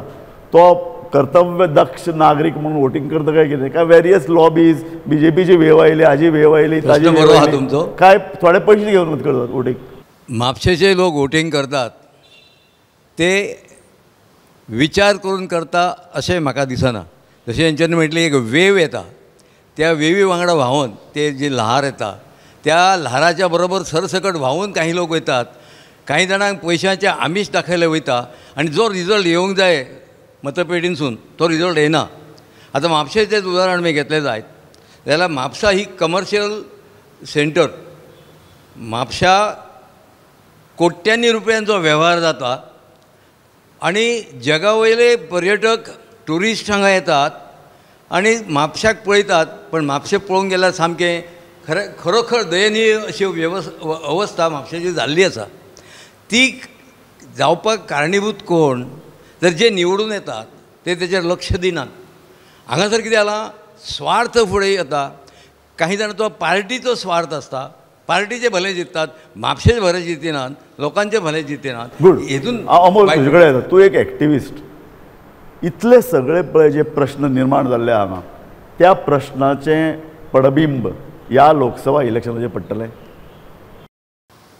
तो कर्तव्य दक्ष नागरीक म्हणून वोटींग करता काय कितें? काय वेरियस लॉबीज, बीजेपीची वेव आयली, हाजी वेव आयली, ताजी वेव आयली, काय थोडे पयशे घेवन करतात वोटींग? म्हापशेचे लोक वोटींग करतात ते विचार करून करता अशें म्हाका दिसना. जशें हेंच्यांनी म्हटलें एक वेव येता, त्या वेवी वांगडा व्हांवन ते जी ल्हार येता त्या ल्हाराच्या बरोबर सरसकट व्हांवून काही लोक वयतात. कांय जाणांक पयशांचें आमीश दाखयलें वयता आनी जो रिजल्ट येवंक जाय मतपेटीनसून तो रिजल्ट येना. आतां म्हापशेचेंच उदाहरण आमी घेतलें जायत जाल्यार म्हापसा ही कमर्शियल सेंटर, म्हापशा कोट्यांनी रुपयांचो वेव्हार जाता आनी जगा वयले पर्यटक ट्युरिस्ट हांगा येतात आनी म्हापशाक पळयतात, पण म्हापशें पळोवंक गेल्यार सामकें खरें खरोखर दयनीय अशी अवस्था म्हापशेची जाल्ली आसा. ती जावपाक कारणीभूत कोण तर जे निवडून येतात ते तेचेर लक्ष दिनात. हांगासर कितें जालां, स्वार्थ फुडें येता. काही जाण तो पार्टीचो स्वार्थ आसता, पार्टीचे भले जिखतात, म्हापशेचे भले जिखनात, लोकांचे भले जिखनात. गुड. हेतून अमोल तुजे कडेन येता, तूं एक एक्टिविस्ट, इतले सगळे पळय जे प्रश्न निर्माण जाल्ले हांगा त्या प्रश्नाचें पडबिंब ह्या लोकसभा इलेक्शनाचेर पडटलें.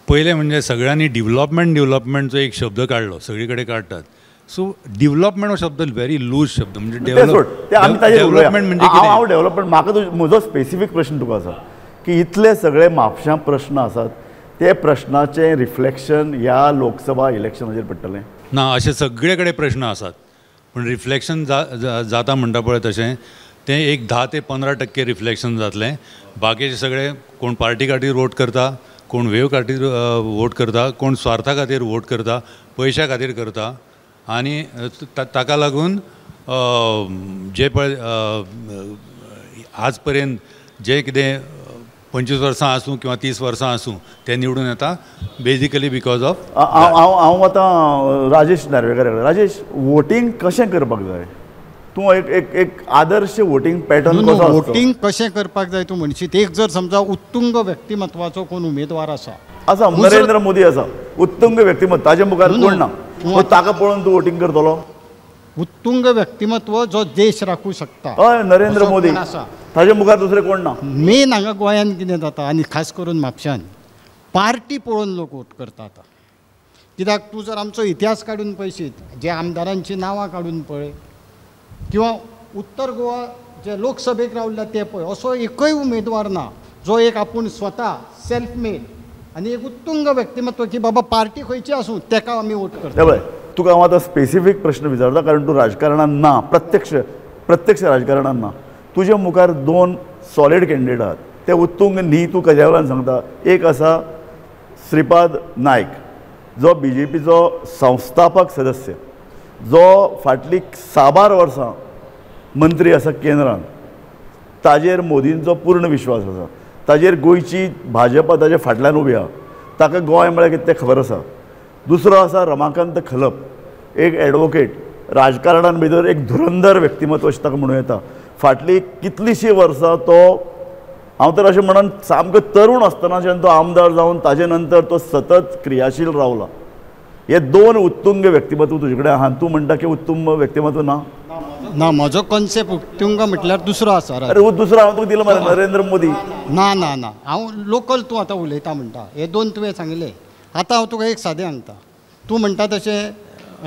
पयलें म्हणजे सगळ्यांनी डिवलपमेंट डिवलपमेंटचो एक शब्द काडलो, सगळी कडेन काडटात. सो डिवलपमेंट हो शब्द व्हेरी लूज शब्द, म्हणजे डेव्हलपमेंट म्हणजे हांव डेव्हलपमेंट म्हाका म्हजो स्पेसिफीक प्रश्न तुका आसा की इतले सगळे म्हापशां प्रश्न आसात ते प्रश्नाचें रिफ्लेक्शन ह्या लोकसभा इलेक्शनाचेर पडटलें ना? अशे सगळे कडेन प्रश्न आसात, पूण रिफ्लेक्शन जाता म्हणटा पळय तशें तें एक 10 ते 15% रिफ्लेक्शन जातलें. बाकीचे सगळे कोण पार्टी खातीर वोट करता, कोण वेव खातीर वोट करता, कोण स्वार्था खातीर वोट करता, पयशा खातीर करता. आनी ताका लागून जे पळय आज पर्यंत जे कितें 25 वर्सां आसूं किंवा 30 वर्सां आसूं ते निवडून येता बेजिकली because of. हांव आतां राजेश नार्वेकर. राजेश, वोटींग कशें करपाक जाय? तूं एक एक एक आदर्श वोटींग पॅटर्न कसो? वोटींग कशें करपाक जाय तूं म्हणशीत, एक जर समजा उत्तुंग व्यक्तिमत्वाचो कोण उमेदवार आसा, आसा नरेंद्र मोदी आसा उत्तुंग व्यक्तिमत्व, ताजे मुखार कोण ना, ताका पळोवन तूं वोटींग करतलो? उत्तुंग व्यक्तिमत्व जो देश राखूं शकता, हय नरेंद्र मोदी आसा, ताजे मुखार दुसरें कोण ना. मेन हांगा गोंयांत कितें जाता आनी खास करून म्हापश्यान पार्टी पळोवन लोक वोट करता आतां. कित्याक तूं जर आमचो इतिहास काडून पळयशीत, जे आमदारांचीं नांवां काडून पळय किंवा उत्तर गोवा जे लोकसभेक रावल्या ते पळय, असो एकूय उमेदवार ना जो एक आपूण स्वता सेल्फ मेड आनी एक उत्तुंग व्यक्तिमत्व की बाबा पार्टी खंयची आसूं तेका आमी वोट करता. पळय तुका हांव आतां स्पेसिफीक प्रश्न विचारता कारण तूं राजकारणान ना, प्रत्यक्ष राजकारणान ना. तुजे मुखार 2 सॉलीड कॅन्डिडेट आहात, ते उत्तुंग न्ही तूं कज्या वेल्यान सांगता. एक आसा श्रीपाद नायक जो बीजेपीचो संस्थापक सदस्य, जो फाटलीं साबार वर्सां मंत्री आसा केंद्रान, ताजेर मोदींचो पूर्ण विश्वास आसा, ताजेर गोंयची भाजपा ताजे फाटल्यान उबी आसा, ताका गोंय म्हळ्यार कितें तें खबर आसा. दुसरो आसा रमाकांत खलप, एक एडवोकेट, राजकारणान भितर एक धुरंधर व्यक्तिमत्व अशें ताका म्हणूं येता. फाटलीं कितलींशीं वर्सां तो, हांव तर अशें म्हणून सामको तरूण आसतनाच्यान तो आमदार जावन ताजे नंतर तो सतत क्रियाशील रावला. हे 2 उत्तुंग व्यक्तिमत्व तुजे कडेन आहा, तूं म्हणटा की उत्तुंग व्यक्तिमत्व ना? ना, म्हजो कॉन्सेप्ट उत्तुंग म्हटल्यार दुसरो आसा. अरे दुसरो हांव तुका दिलो मरे, नरेंद्र मोदी. ना ना ना, हांव लोकल तूं आतां उलयता म्हणटा, हे 2 तुवें सांगले. आतां हांव तुका एक सादें सांगता, तूं म्हणटा तशें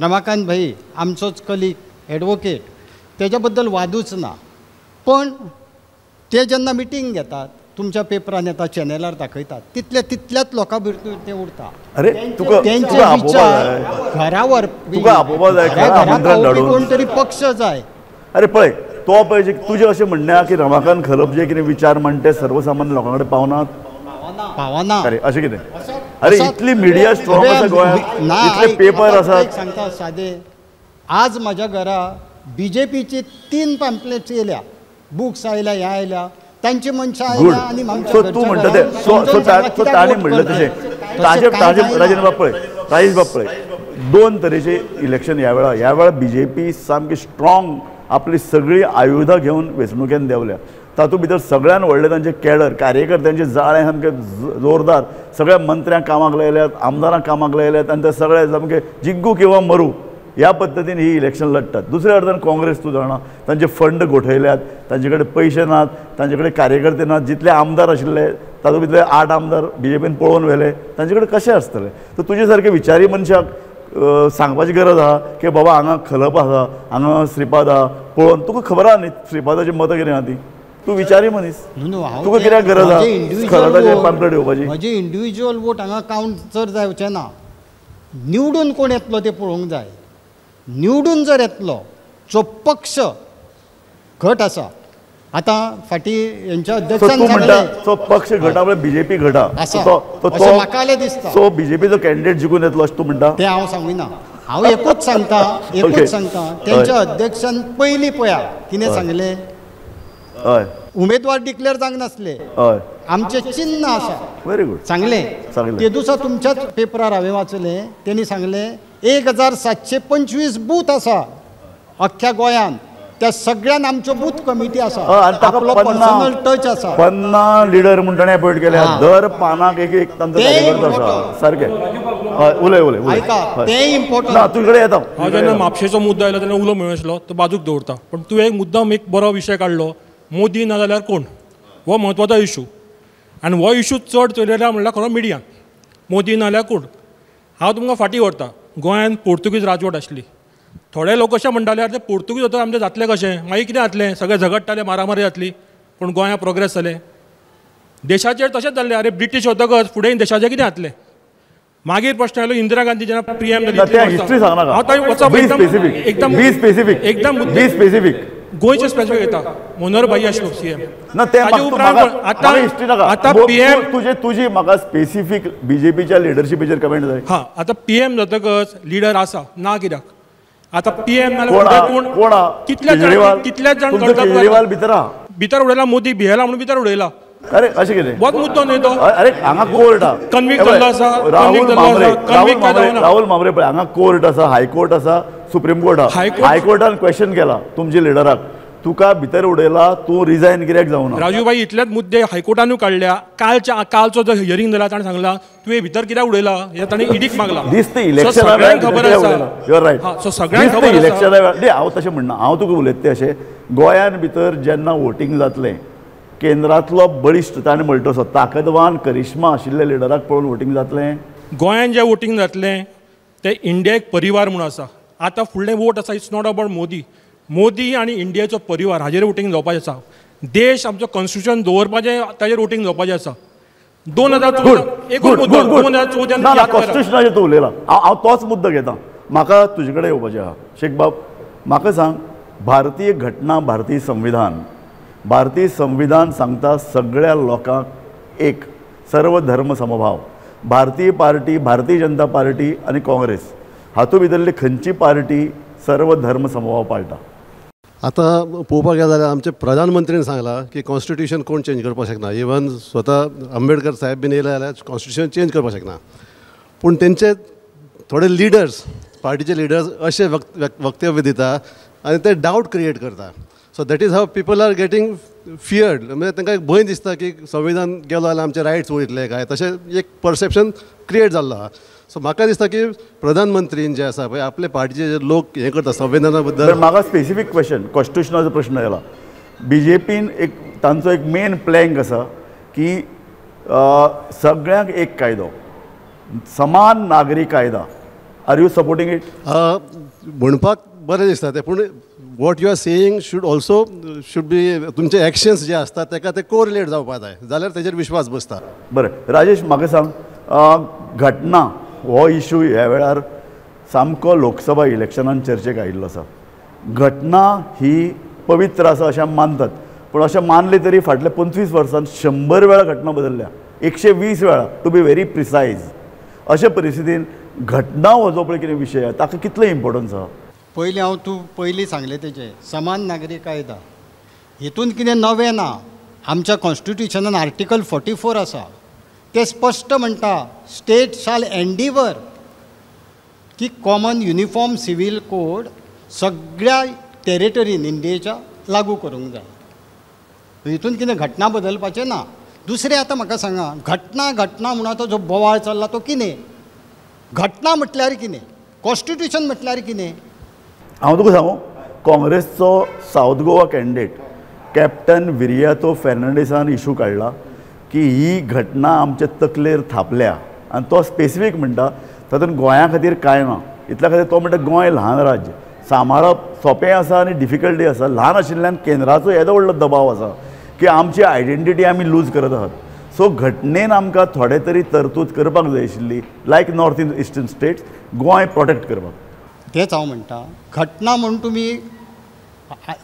रमाकांत भाई आमचोच कलीग एडवोकेट, तेज्या बद्दल वादूच ना, पण ते जेन्ना मिटींग घेतात तुमच्या पेपरान येता, चॅनलार दाखयतात, तितल्या तितल्याच लोकां भितर ते उरता. अरे तुका तेंचे विचार घरावर तुका आपोवपा जाय, कोण तरी पक्ष जाय. अरे पळय तो पळय तुजें अशें म्हणणें आहा की रमाकांत खलप जे कितें विचार मांडटे ते सर्वसामान्य लोकां कडेन पावनात? पावना. अरे अशें कितें? अरे इतली मिडिया स्ट्रॉंग आसा गोंयांत, इतले पेपर आसात. सांगता सादे, आज म्हज्या घरा बीजेपीची 3 पॅम्पलेट्स येयल्या, बुक्स आयल्या, ह्या आयल्या, तांची मनशां आयल्या आनी सो तूं म्हणटा तें सो ताणें म्हणलें तशें ताजे ताजे राजेंद्र बाब पळय, राजेश बाब पळय, 2 तरेचे इलेक्शन ह्या वेळार. ह्या वेळार बीजेपी सामकी स्ट्रॉंग आपली सगळीं आयुधां घेवन वेंचणुकेन देंवल्या. तातूंत भितर सगळ्यान व्हडले तांचे कॅडर, कार्यकर्त्यांचे जाळें सामकें जोरदार, सगळ्या मंत्र्यांक कामाक लायल्यात, आमदारांक कामाक लायल्यात आनी ते सगळे सामके जिग्गू किंवा मरू ह्या पद्दतीन ही इलेक्शन लढटात. दुसऱ्या अर्थान काँग्रेस तूं जाणा तांचे फंड गोठयल्यात, तांचे कडेन पयशे नात, तांचे कडेन कार्यकर्ते नात. जितले आमदार आशिल्ले तातूंत भितरले 8 आमदार बीजेपीन पळोवन व्हेले, तांचे कडेन कशें आसतलें? तर तुजे सारके विचारी मनशाक सांगपाची गरज आहा की बाबा हांगा खलप आसा, हांगा श्रीपाद आहा, पळोवन तुका खबर आहा न्ही श्रीपादाची मतां कितें आहा ती. तूं विचारी मनीस, तुका कित्याक गरज आहा खलपाचें पांपलेट घेवपाची? म्हजे इंडिविज्युअल वोट हांगा कावंट चड जावचें ना. निवडून कोण येतलो तें पळोवंक जाय. निवडून जर येतलो जो पक्ष घट आसा, आतां फाटीं हेंच्या अध्यक्षान सांगलें सो पक्ष घटा म्हळ्यार बीजेपी घटा अशें म्हाका दिसता. सो बीजेपीचो कॅन्डिडेट जिखून येतलो अशें तूं म्हणटा? तें हांव सांगिना, हांव एकूच सांगता, एकूच सांगता, तेंच्या अध्यक्षान पयलीं पळया कितें सांगलें, हय उमेदवार डिक्लेअर जावंक नासले, हय आमचें चिन्न आसा. व्हेरी गुड, सांगलें ते दिसा तुमच्याच पेपरार हांवें वाचलें, तेणी सांगलें 1725 बूथ आसा अख्ख्या गोंयांत, त्या सगळ्यान आमच्यो बूथ कमिटी आसा, आपलो पर्सनल टच आसा. 50 लिडर म्हूण ताणें अपॉयंट केल्या, दर पानाक एक एक तांचो कार्यकर्तो आसा. सारकें, उलय उलय आयका, तें इम्पॉर्टंट ना. तुजे कडेन येता. हांव जेन्ना म्हापशेचो मुद्दो आयलो तेन्ना उलो मेळनासलो, तो बाजूक दवरता. पूण तुवें एक मुद्दाम एक बरो विशय काडलो, मोदी ना जाल्यार कोण, हो म्हत्वाचो इशू. आनी हो इशू चड चलयला म्हणल्यार खरो मिडियान, मोदी ना जाल्यार कोण. हांव तुमकां फाटीं व्हरता, गोंयांत पोर्तुगीज राजवट आसली. थोडे लोक अशें म्हणटाले, आरे ते पोर्तुगीज वता आमचें जातलें कशें, मागीर कितें जातलें, सगळे झगडटाले, मारामारी जातली. पूण गोंयांत प्रोग्रेस जालें. देशाचेर तशेंच जाल्लें, अरे ब्रिटीश वतकच फुडें देशाचें कितें जातलें. मागीर प्रश्न आयलो इंदिरा गांधी जेन्ना पीएम जाली, एकदम एकदम गोंयचे स्पेसिफीक येता, मनोहर भाई आसलो सीएम. ना ते आतां पीएम तुजे तुजी म्हाका स्पेसिफीक बीजेपीच्या लिडरशिपीचेर कमेंट जाय. हां, आतां पीएम जातकच लिडर आसा ना कित्याक आतां पीएम नाल्यार कोण कोण कितले कितलेच जाण केजरीवाल भितर भितर उडयला, मोदी भियेला म्हणून भितर उडयला. अरे अशें कितें होच मुद्दो न्हय तो. अरे हांगा कोर्ट आसा, कन्विक्ट जाल्लो आसा राहुल राहुल म्हांबरे पळय, हांगा कोर्ट आसा, हायकोर्ट आसा, सुप्रीम कोर्ट आसा. हायकोर्टान क्वेश्चन केला तुमच्या लिडराक, तुका भितर उडयला, तूं रिजायन कित्याक जावना. राजू भाई इतलेच मुद्दे हायकोर्टानूय काडल्या. कालच्या कालचो जो हियरींग जाला ताणें सांगला तुवें भितर कित्याक उडयला हें ताणें इडीक मागला. दिसता इलेक्शना खबर आसा, you R right. सगळ्यांक खबर आसा इलेक्शना वेळार. हांव तशें म्हणना, हांव तुका उलयता तें अशें, गोंयान भितर जेन्ना वोटींग जातलें, केंद्रांतलो बळिश्ट ताणें म्हणटा तसो ताकदवान करिश्मा आशिल्ल्या लिडराक पळोवन वोटींग जातलें. गोंयान जें वोटींग जातलें तें इंडिया एक परिवार म्हणून आसा. आतां फुडलें वोट आसा, it's not about Modi. Modi आनी इंडियाचो परिवार हाजेर वोटींग जावपाचें आसा. देश आमचो कॉन्स्टिट्युशन दवरपाचें ताजेर वोटींग जावपाचें आसा. 2014 एकूच मुद्दो, 2014 कॉन्स्टिट्युशनाचेर तूं उलयला, हांव तोच मुद्दो घेता. म्हाका तुजे कडेन येवपाचें आसा शेख बाब, म्हाका सांग, भारतीय घटना, भारतीय संविधान, भारतीय संविधान सांगता सगळ्या लोकांक एक सर्व धर्म समभाव. भारतीय पार्टी, भारतीय जनता पार्टी आनी काँग्रेस हातूंत भितरली खंयची पार्टी सर्व धर्म समभाव पाळटा? आतां पळोवपाक गेले जाल्यार आमचे प्रधानमंत्रीन सांगलां की कॉन्स्टिट्युशन कोण चेंज करपाक शकना. इवन स्वता आंबेडकर साहेब बीन येयले जाल्यार कॉन्स्टिट्युशन चेंज करपाक शकना. पूण तेंचे थोडे लिडर्स, पार्टीचे लिडर्स अशे वक्तव्य दिता आनी ते डावट क्रिएट करता. So that is how people are getting feared. म्हणजे तांकां एक भंय दिसता की संविधान गेलो जाल्यार आमचे रायट्स वयतले काय, तशें एक परसेप्शन क्रिएट जाल्लो आसा. सो म्हाका दिसता की प्रधानमंत्रीन जे आसा पळय आपले पार्टीचे जे लोक हें करता संविधाना बद्दल. म्हाका स्पेसिफीक क्वेश्चन, कॉन्स्टिट्युशनाचो प्रश्न आयला. बीजेपीन एक तांचो एक मेन प्लँक आसा की सगळ्यांक एक कायदो, समान नागरी कायदा. Are you supporting it? म्हणपाक बरें दिसता तें, पूण what you are saying should also should be तुमचे एक्शन्स जे आसता ताका ते कोरिलेट जावपा जाय, जाल्यार तेजेर विश्वास बसता. बरें राजेश, म्हाका सांग, घटना हो इशू ह्या वेळार सामको लोकसभा इलेक्शनान चर्चेक आयिल्लो आसा. घटना ही पवित्र आसा अशें आमी मानतात, पूण अशें मानलें तरी फाटल्या 25 वर्सांत 100 वेळा घटना बदलल्या, 120 वेळा टू बी व्हेरी प्रिसायज. अशे परिस्थितीन घटना हो जो पळय कितें विशय आसा ताका कितलें इम्पोर्टन्स आसा? पयलीं हांव तूं पयलीं सांगलें तेजें समान नागरी कायदा हेतून कितें नवें ना. आमच्या कॉन्स्टिट्युशनान आर्टिकल 44 आसा, ते स्पश्ट म्हणटा स्टेट शाल एंडिवर की कॉमन युनिफॉर्म सिवील कोड सगळ्या टेरिटरीन इंडियेच्या लागू करूंक जाय. हितून कितें घटना बदलपाचें ना. दुसरें आतां म्हाका सांगा, घटना घटना म्हणून आतां जो बोवाळ चल्ला तो कितें? घटना म्हटल्यार कितें? कॉन्स्टिट्युशन म्हटल्यार कितें? हांव तुका सांगू, काँग्रेसचो south Goa candidate captain Viriato फेर्नांडीसान issue काडला की ही घटना आमच्या तकलेर थापल्या, आनी तो स्पेसिफीक म्हणटा तातूंत गोंया खातीर कांय ना. इतल्या खातीर तो म्हणटा गोंय ल्हान राज्य, सांबाळप सोंपें आसा आनी डिफिकल्टी आसा. ल्हान आशिल्ल्यान केंद्राचो येदो व्हडलो दबाव आसा की आमची आयडेंटिटी आमी लूज करत आहात. सो घटनेन आमकां थोडे तरी तरतूद करपाक जाय आशिल्ली, like north eastern states, Goa protect करपाक. तेंच हांव म्हणटा, घटना म्हूण तुमी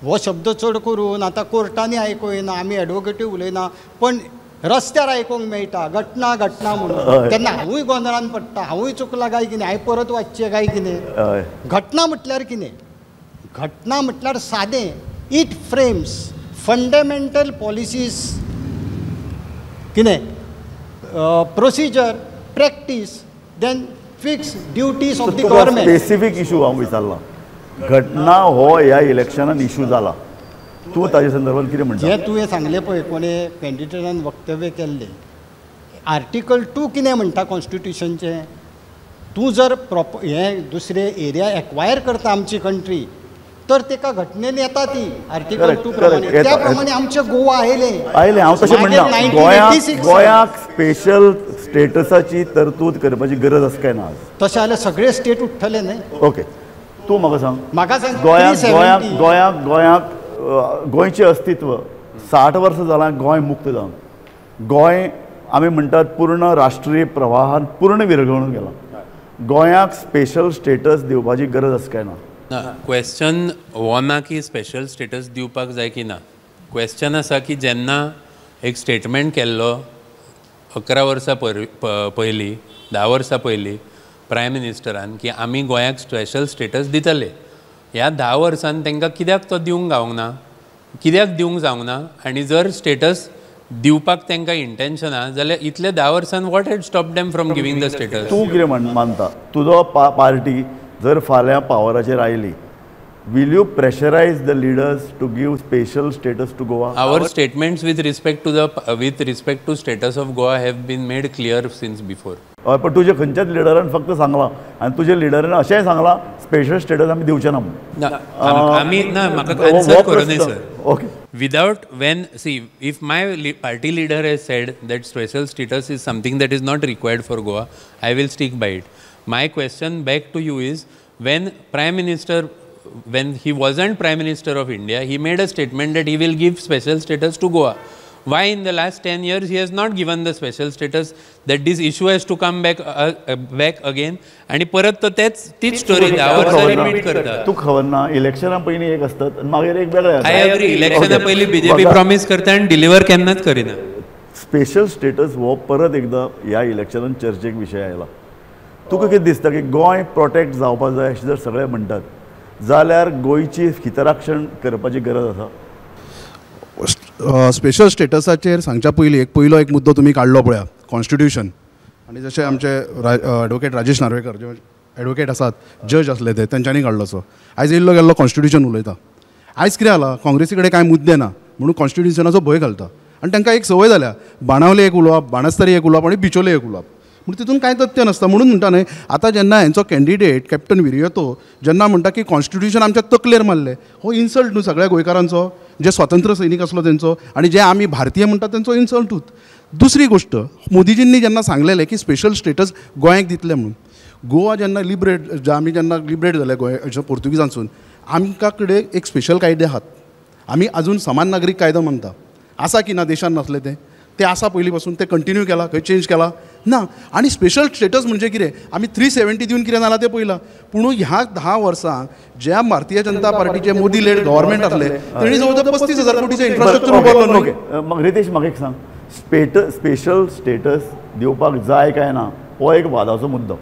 हो शब्द चड करून आतां कोर्टांनी आयकूंक येना, आमी एडवोकेटूय उलयना, पण रस्त्यार आयकूंक मेळटा घटना घटना म्हणून. तेन्ना हांवूय गोंदळान पडटा, हांवूय चुकलां काय कितें, हांवें परत वाचचें काय कितें. घटना म्हटल्यार कितें? घटना म्हटल्यार सादें, it frames fundamental policies कितें procedure, practice, then fix duties of the government. Specific issue हांव विचारला, घटना हो ह्या इलेक्शनान इशू जाला, तूं ताजे संदर्भात कितें म्हणटा? जें तुवें सांगलें पळय कोणे कॅन्डिडेटान वक्तव्य केल्लें, आर्टिकल 2 कितें म्हणटा कॉन्स्टिट्युशनचें, तूं जर प्रॉपर हें दुसरे एरिया एक्वायर करता आमची कंट्री तर तेका घटनेन येता ती आर्टिकल 2 प्रमाणे, त्या प्रमाणे आमचें गोवा आयलें आयलें. हांव तशें म्हणना, गोंयाक स्पेशल स्टेटसाची तरतूद करपाची गरज आसा काय ना? तशें जाल्यार सगळे स्टेट उठ्ठले न्हय. ओके, तूं म्हाका सांग, म्हाका सांग, गोंयाक गोंयाक गोंयाक गोंयाक गोंयचें अस्तित्व 60 वर्सां जालां गोंय मुक्त जावन, गोंय आमी म्हणटात पूर्ण राष्ट्रीय प्रवाहान पूर्ण विरगळून गेलां, गोंयाक स्पेशल स्टेटस दिवपाची गरज आसा काय ना? ना, क्वेश्चन हो ना की स्पेशल स्टेटस दिवपाक जाय की ना. क्वेश्चन आसा की जेन्ना एक स्टेटमेंट केल्लो 11 वर्सां पयलीं, 10 वर्सां पयलीं प्रायम मिनिस्टरान की आमी गोंयाक स्पेशल स्टेटस दितले, ह्या 10 वर्सान तांकां कित्याक तो दिवंक गावंक ना, कित्याक दिवंक जावंक ना? आनी जर स्टेटस दिवपाक तांकां इंटेन्शन आसा जाल्यार इतले 10 वर्सान what had stop them from giving the status? तूं कितें मानता, तुजो पार्टी जर फाल्यां पावराचेर आयली, will you pressurise the leaders to give special status to Goa? Our statements with respect to the with respect to status of Goa have been made clear since before. हय, पण तुजे खंयच्याच लिडरान फक्त सांगलां आनी तुजे लिडरान अशेंय सांगलां स्पेशल स्टेटस आमी दिवचे ना म्हणून. आमी ना, म्हाका आन्सर करूं sir. Okay. Without when see if my party leader has said that special status is something that is not required for Goa, I will stick by it. My question back to you is, when Prime Minister, when he wasn't Prime Minister of India, he made a statement that he will give special status to Goa. Why in the last 10 years he has not given the special status, that this issue has to come back back again? आणि परत तो तेच तीच story 10 वर्सां repeat करता. तूं खबर ना, इलेक्शना पयलीं एक आसतात मागीर एक वेगळें. I agree, इलेक्शना पयलीं बीजेपी प्रॉमीस करता आनी डिलिव्हर केन्नाच करिना. स्पेशल स्टेटस हो परत एकदां ह्या इलेक्शनान चर्चेक विशय आयला. तुका कितें दिसता की गोंय प्रोटेक्ट जावपाक जाय अशें जर सगळे म्हणटात जाल्यार गोंयची हितराक्षण करपाची गरज आसा? स्पेशल स्टेटसाचेर सांगच्या पयलीं एक पयलो एक मुद्दो तुमी काडलो पळया, कॉन्स्टिट्युशन. आनी जशें आमचे एडवोकेट राजेश नार्वेकर जे एडवोकेट आसात, जज आसले ते, तेंच्यांनी काडलो सो आयज येयल्लो गेल्लो कॉन्स्टिट्युशन उलयता. आयज कितें जालां, काँग्रेसी कडेन कांय मुद्दे ना म्हणून कॉन्स्टिट्युशनाचो भंय घालता आनी तांकां एक संवय जाल्या, बाणावले एक उलोवप, बाणस्तारी एक उलोवप आनी बिचोले एक उलोवप, पूण तितून कांय तथ्य नासता. म्हणून म्हणटा न्हय, आतां जेन्ना हेंचो कॅन्डिडेट कॅप्टन विरियतो जेन्ना म्हणटा की कॉन्स्टिट्युशन आमच्या तकलेर मारलें, हो इन्सल्ट न्हू सगळ्या गोंयकारांचो, जे स्वातंत्र्य सैनीक आसलो तेंचो आनी जे आमी भारतीय म्हणटा तेंचो इन्सल्टूच. दुसरी गोश्ट, मोदीजींनी जेन्ना सांगलेलें की स्पेशल स्टेटस गोंयाक दितले म्हणून, गोवा जेन्ना लिबरेट, आमी जेन्ना लिबरेट जाले गोंय पोर्तुगीजांसून, आमकां कडेन एक स्पेशल कायदे आहात. आमी अजून समान नागरीक कायदो मानता, आसा की ना देशान नासलें तें, ते आसा पयलीं पासून, ते कंटिन्यू केला, खंय चेंज केला ना. आनी स्पेशल स्टेटस म्हणजे कितें, आमी 370 दिवन कितें जालां तें पळयलां. पूण ह्या 10 वर्सांक ज्या भारतीय जनता पार्टीचे मोदी लेड गव्हर्मेंट आसले तेणी जवळ जवळ 35,000 कोटीचें इन्फ्रास्ट्रक्चर उबारलो. ओके, मग रितेश म्हाका एक सांग, स्पेशल स्टेटस दिवपाक जाय काय ना हो एक वादाचो मुद्दो,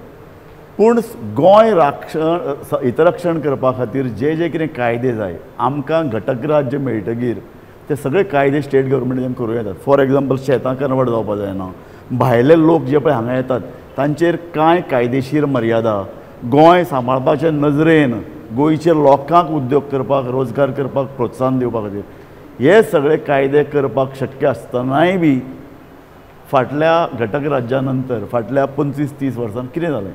पूण गोंय राक्षण हितरक्षण करपा खातीर जे जे कितें कायदे जाय आमकां घटक राज्य मेळटगीर ते सगळे कायदे स्टेट गव्हर्मेंटान करूं येतात. फॉर एग्जाम्पल, शेतां कन्वर्ट जावपाक जायना, भायले लोक जे पळय हांगा येतात तांचेर कांय कायदेशीर मर्यादा, गोंय सांबाळपाचे नजरेन गोंयचे लोकांक उद्योग करपाक, रोजगार करपाक प्रोत्साहन दिवपा खातीर हे सगळे कायदे करपाक शक्य आसतनाय बी फाटल्या घटक राज्या नंतर फाटल्या 25-30 वर्सांत कितें जालें?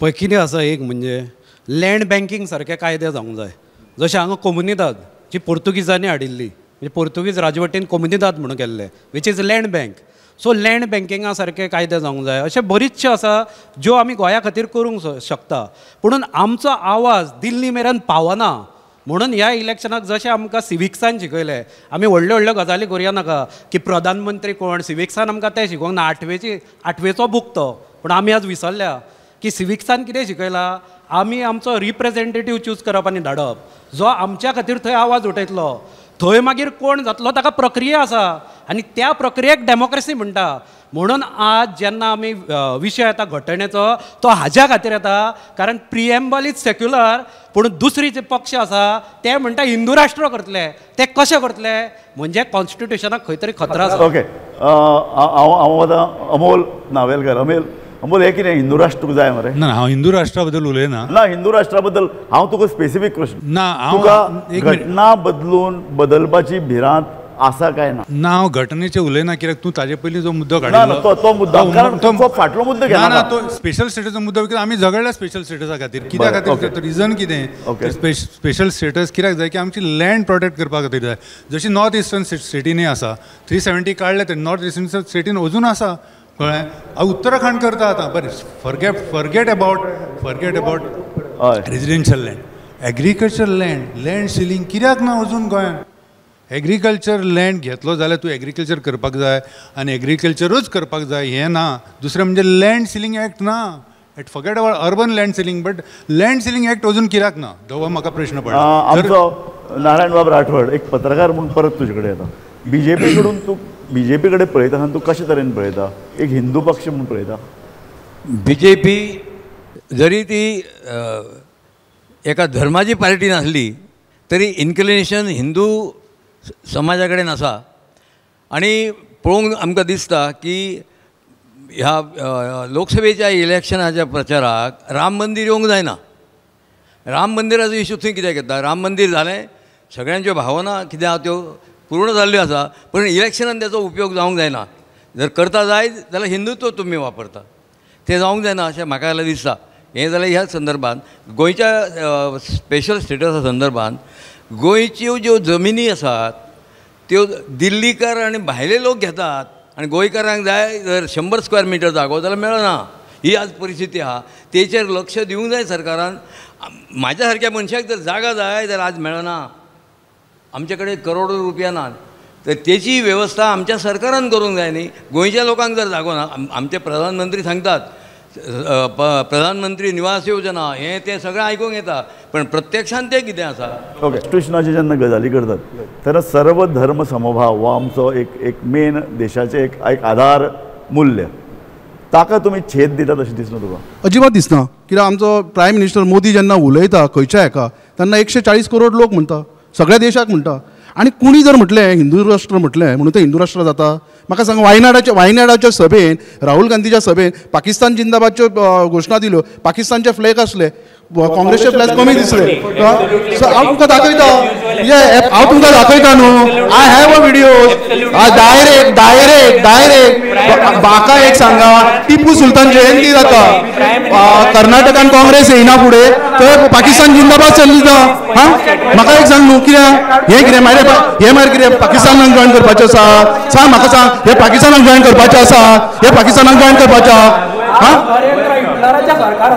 पळय कितें आसा, एक म्हणजे लँड बँकींग सारके कायदे जावंक जाय. जशें हांगा कोमुनिदाद जी पोर्तुगीजांनी हाडिल्ली, म्हणजे पोर्तुगीज राजवटीन कोमुनिदाद म्हणून केल्ले, which is land bank. So land बँकिंगा सारके कायदे जावंक जाय. अशें बरीचशे आसा ज्यो आमी गोंया खातीर करूंक शकता, पुणून आमचो आवाज दिल्ली मेरेन पावना. म्हणून ह्या इलेक्शनाक जशें आमकां सिविक्सान शिकयलें, आमी व्हडल्यो व्हडल्यो गजाली करुया नाका की प्रधानमंत्री कोण, सिविक्सान आमकां तें शिकोवंक ना. आठवेचो बूक तो, पूण आमी आज विसरल्या की सिविक्सान कितें शिकयलां. आमी आमचो रिप्रेजेंटेटीव चूज करप आनी धाडप, जो आमच्या खातीर थंय आवाज उठयतलो. थंय मागीर कोण जातलो ताका प्रक्रिया आसा आनी त्या प्रक्रियेक डेमोक्रेसी म्हणटा. म्हणून आज जेन्ना आमी विशय येता घटनेचो तो हाज्या खातीर येता कारण प्रिएम्बल is secular, पूण दुसरी जे पक्ष आसा ते म्हणटा हिंदू राष्ट्र करतले, ते कशें करतले म्हणजे कॉन्स्टिट्युशनाक खंय तरी खतरा आसा. ओके, हांव आतां अमोल नावेलकर. अमोल, हें कितें हिंदू राष्ट्र तुका जाय मरे? ना, हांव हिंदू राष्ट्रा बद्दल उलयना. ना, हिंदू राष्ट्रा बद्दल हांव तुका स्पेसिफीक प्रश्न ना, तुका घटना बदलून बदलपाची भिरांत आसा काय ना? ना, हांव घटनेचेर उलयना कित्याक तूं ताजे पयलीं जो मुद्दो काडिल्लो तो मुद्दो, कारण तो फाटलो मुद्दो घेना. ना, तो स्पेशल स्टेटसचो मुद्दो, कित्याक आमी झगडल्या स्पेशल स्टेटसा खातीर. कित्या खातीर, रिजन कितें? स्पेशल स्टेटस कित्याक जाय की आमची लँड प्रोटेक्ट करपा खातीर जाय. जशी नॉर्थ इस्टर्न स्टेटींनी आसा, 370 काडले ते नॉर्थ इस्टर्न स्टेटीन अजून आसा, कळ्ळें? उत्तराखंड करता आतां. बरें, forget about residential land, agriculture land, land ceiling कित्याक ना अजून गोंयांत? एग्रीकल्चर लँड घेतलो जाल्यार तूं एग्रीकल्चर करपाक जाय आनी एग्रीकल्चरूच करपाक जाय हें ना. दुसरें म्हणजे लँड सिलींग एक्ट ना. At forget about urban land ceiling, but land ceiling act अजून कित्याक ना? हो म्हाका प्रश्न पडला. आमचो नारायणबाब राठोड एक पत्रकार म्हूण परत तुजे कडेन येता. बीजेपी कडून तूं बीजेपी कडेन पळयता आनी तूं कशे तरेन पळयता? एक हिंदू पक्ष म्हूण पळयता? बीजेपी जरी ती एका धर्माची पार्टी नासली तरी इन्क्लिनेशन हिंदू समाजा कडेन आसा आनी पळोवंक आमकां दिसता की ह्या लोकसभेच्या इलेक्शनाच्या प्रचाराक राम मंदीर येवंक जायना. राम मंदिराचो इशू थंय कित्याक येता? राम मंदीर जालें, सगळ्यांच्यो भावना कितें आहा त्यो पूर्ण जाल्ल्यो आसा, पूण इलेक्शनान तेचो उपयोग जावंक जायना. जर करता जायत जाल्यार हिंदुत्व तुमी वापरता, तें जावंक जायना अशें म्हाका जाल्यार दिसता. हें जाल्यार ह्या संदर्भान गोंयच्या स्पेशल स्टेटसा संदर्भान गोंयच्यो ज्यो जमिनी आसात त्यो दिल्लीकार आनी भायले लोक घेतात आनी गोंयकारांक जाय जर 100 स्क्वेअर मिटर जागो जाल्यार मेळना. ही आज परिस्थिती आहा, तेचेर लक्ष दिवंक जाय सरकारान. म्हाज्या सारक्या मनशाक जर जागा जाय जाल्यार आज मेळना, आमचे कडेन करोडो रुपया ना, तर तेची वेवस्था आमच्या सरकारान करूंक जाय न्ही. गोंयच्या लोकांक जर जागो ना, आमचे प्रधानमंत्री सांगतात प्रधानमंत्री निवास योजना हें तें सगळें आयकूंक येता, पण प्रत्यक्षान तें कितें आसा? ओके, कृष्णाची जेन्ना गजाली करतात तेन्ना सर्व धर्म समभाव हो आमचो एक एक मेन देशाचें एक एक आधार मूल्य, ताका तुमी छेद दितात अशें दिसना तुका? अजिबात दिसना. कित्याक आमचो प्रायम मिनिस्टर मोदी जेन्ना उलयता खंयच्या हेका तेन्ना 140 करोड लोक म्हणटा, सगळ्या देशाक म्हणटा. आनी कोणी जर म्हटलें हिंदू राष्ट्र म्हटलें म्हणून तें हिंदू राष्ट्र जाता? म्हाका सांग, वायनाडाच्या सभेन, राहुल गांधीच्या सभेन पाकिस्तान जिंदाबादच्यो घोशणा दिल्यो, पाकिस्तानचे फ्लॅग आसले, काँग्रेसचे फ्लॅग कमी दिसले. हांव तुमकां दाखयता, हांव तुमकां दाखयता न्हू, I have a video direct direct direct. म्हाका एक सांगा, टिपू सुलतान जयंती जाता कर्नाटकान, काँग्रेस येयना फुडें तर पाकिस्तान जिंदाबाद चलता. हां, म्हाका एक सांग न्हू, कित्याक हें कितें मागीर हें मागीर कितें पाकिस्तानाक जॉयन करपाचें आसा? सांग म्हाका, सांग, हें पाकिस्तानाक जॉयन करपाचें आसा? हें पाकिस्तानाक जॉयन करपाचें? हां,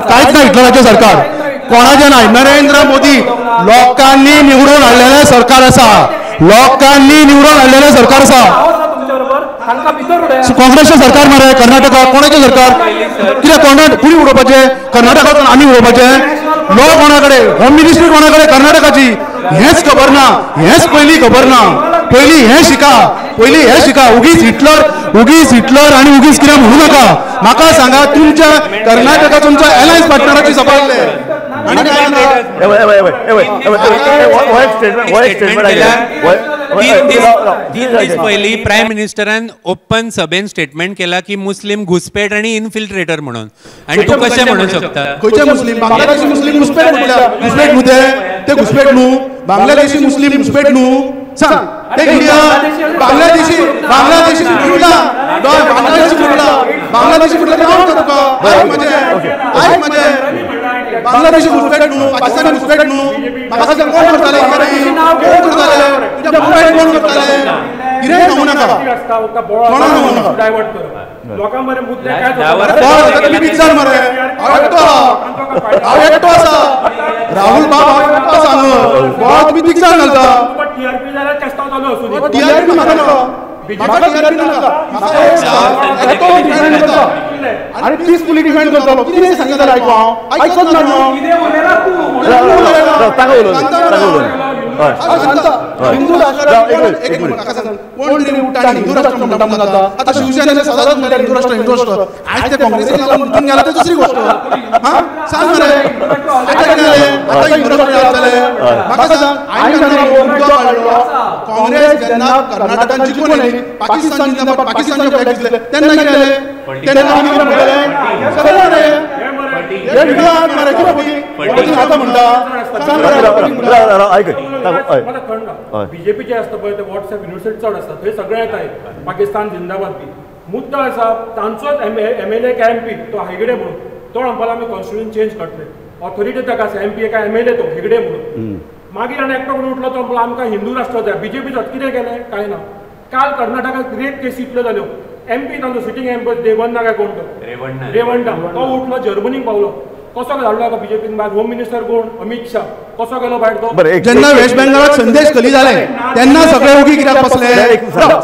कांयच ना हिटलराचें सरकार, कोणाचें ना. नरेंद्र मोदी लोकांनी निवडून हाडलेलें सरकार आसा, लोकांनी निवडून हाडलेलें सरकार आसा. काँग्रेसचें सरकार मरे कर्नाटका, कोणाचें सरकार? कित्याक कोणा कोणी उडोवपाचें? कर्नाटकांतून आमी उडोवपाचें? लॉ कोणा कडेन? होम मिनिस्ट्री कोणा कडेन? कर्नाटकाची. हेंच खबर ना, हेंच पयलीं खबर ना. पयलीं हें शिका, पयलीं हें शिका. उगीच हिटलर, उगीच हिटलर आनी उगीच कितें म्हणू नाका. म्हाका सांगा, तुमच्या कर्नाटका तुमच्या एलायन्स पार्टनराची सभा आसले. तीन दीस पयलीं प्रायम मिनिस्टरान ओपन सभेन स्टेटमेंट केला की मुस्लिम घुसपेट आनी इनफिल्ट्रेटर म्हणून, आनी तूं कशें म्हणूंक शकता? खंयचे मुस्लिम? बांगलादेशी मुस्लिम घुसपेट म्हणल्यार घुसपेट न्हू ते, ते घुसपेट न्हू. बांगलादेशी मुस्लिम घुसपेट न्हू, सांग. ते इंडिया बांगलादेशी, बांगलादेशी फुटला, बांगलादेशी फुटला, बांगलादेशी फुटला नांव तुका. आयक म्हजें, आयक म्हजें. बांगलादेशी घुसपेट न्हू, पाकिस्तानी घुसपेट न्हू. म्हाका सांग, कोण करताले? कोण करताले? तुमच्या मुंबयत कोण करताले? कितें सांगू नाका, कोणाक सांगू नाका. तुमी विचार मरे, हांव एकटो आहा, हांव एकटो आसा. राहुल बाब हांव एकटो आसा न्हू, तुमी तिगजाण घालता. टीआरपी म्हाका नाका, म्हाका टीआरपी नाका. म्हाका एक सांग, एकटो डिफेंड करता आनी पीसफुली डिफेंड करतालो. कितें सांगता जाल्यार आयको, हांव आयकत ना न्हू. ताका उलोवं, ताका उलोवं. हिंदू राष्ट्र कोण तरी उठ्ठा आनी हिंदू राष्ट्र म्हणटा म्हणून जाता. आतां शिवसेनेचे सदांच म्हणटा हिंदू राष्ट्र हिंदू राष्ट्र. आयज ते काँग्रेसीक लागून उठून गेला ते दुसरी गोष्ट. हां सांग मरे आतां कितें जालें? आतां हिंदू राष्ट्र याद जालें? म्हाका सांग, हांवें जेन्ना मुद्दो काडलो काँग्रेस जेन्ना कर्नाटकान जिखून आयली पाकिस्तान जिंदाबाद पाकिस्तानचे फ्लॅग दिसले तेन्ना कितें जालें? तेन्ना आमी कितें म्हणटाले? सगळें मरे मरे कितें आतां म्हणटा बीजेपीचे आसता पळय ते वॉट्सएप युनिवर्सिटी चड आसता थंय सगळे येता पाकिस्तान जिंदाबाद बी. मुद्दो आसा तांचोच एमएलए काय एमपी तो हेगडे म्हणून तो म्हणपाक आमी कॉन्स्टिट्यूशन चेंज करतले. ऑथॉरिटी ताका आसा एमपी काय एमएलए तो हेगडे म्हणून. मागीर आनी एकटो कोण उठलो तो म्हणलो आमकां हिंदू राष्ट्र जाय. बीजेपीचो कितें केलें कांय ना. काल कर्नाटकांत रेप केसी इतल्यो जाल्यो एमपी तांचो सिटींग एमपी देवन्ना काय कोण तो रेवण्णा तो उठलो जर्मनीक पावलो. कसो धाडलो आतां बीजेपीन भायर? होम मिनिस्टर कोण? अमित शाह. कसो गेलो भायर तो? जेन्ना वेस्ट बेंगलाक संदेश कली जाले तेन्ना सगळे ओगी कित्याक बसले?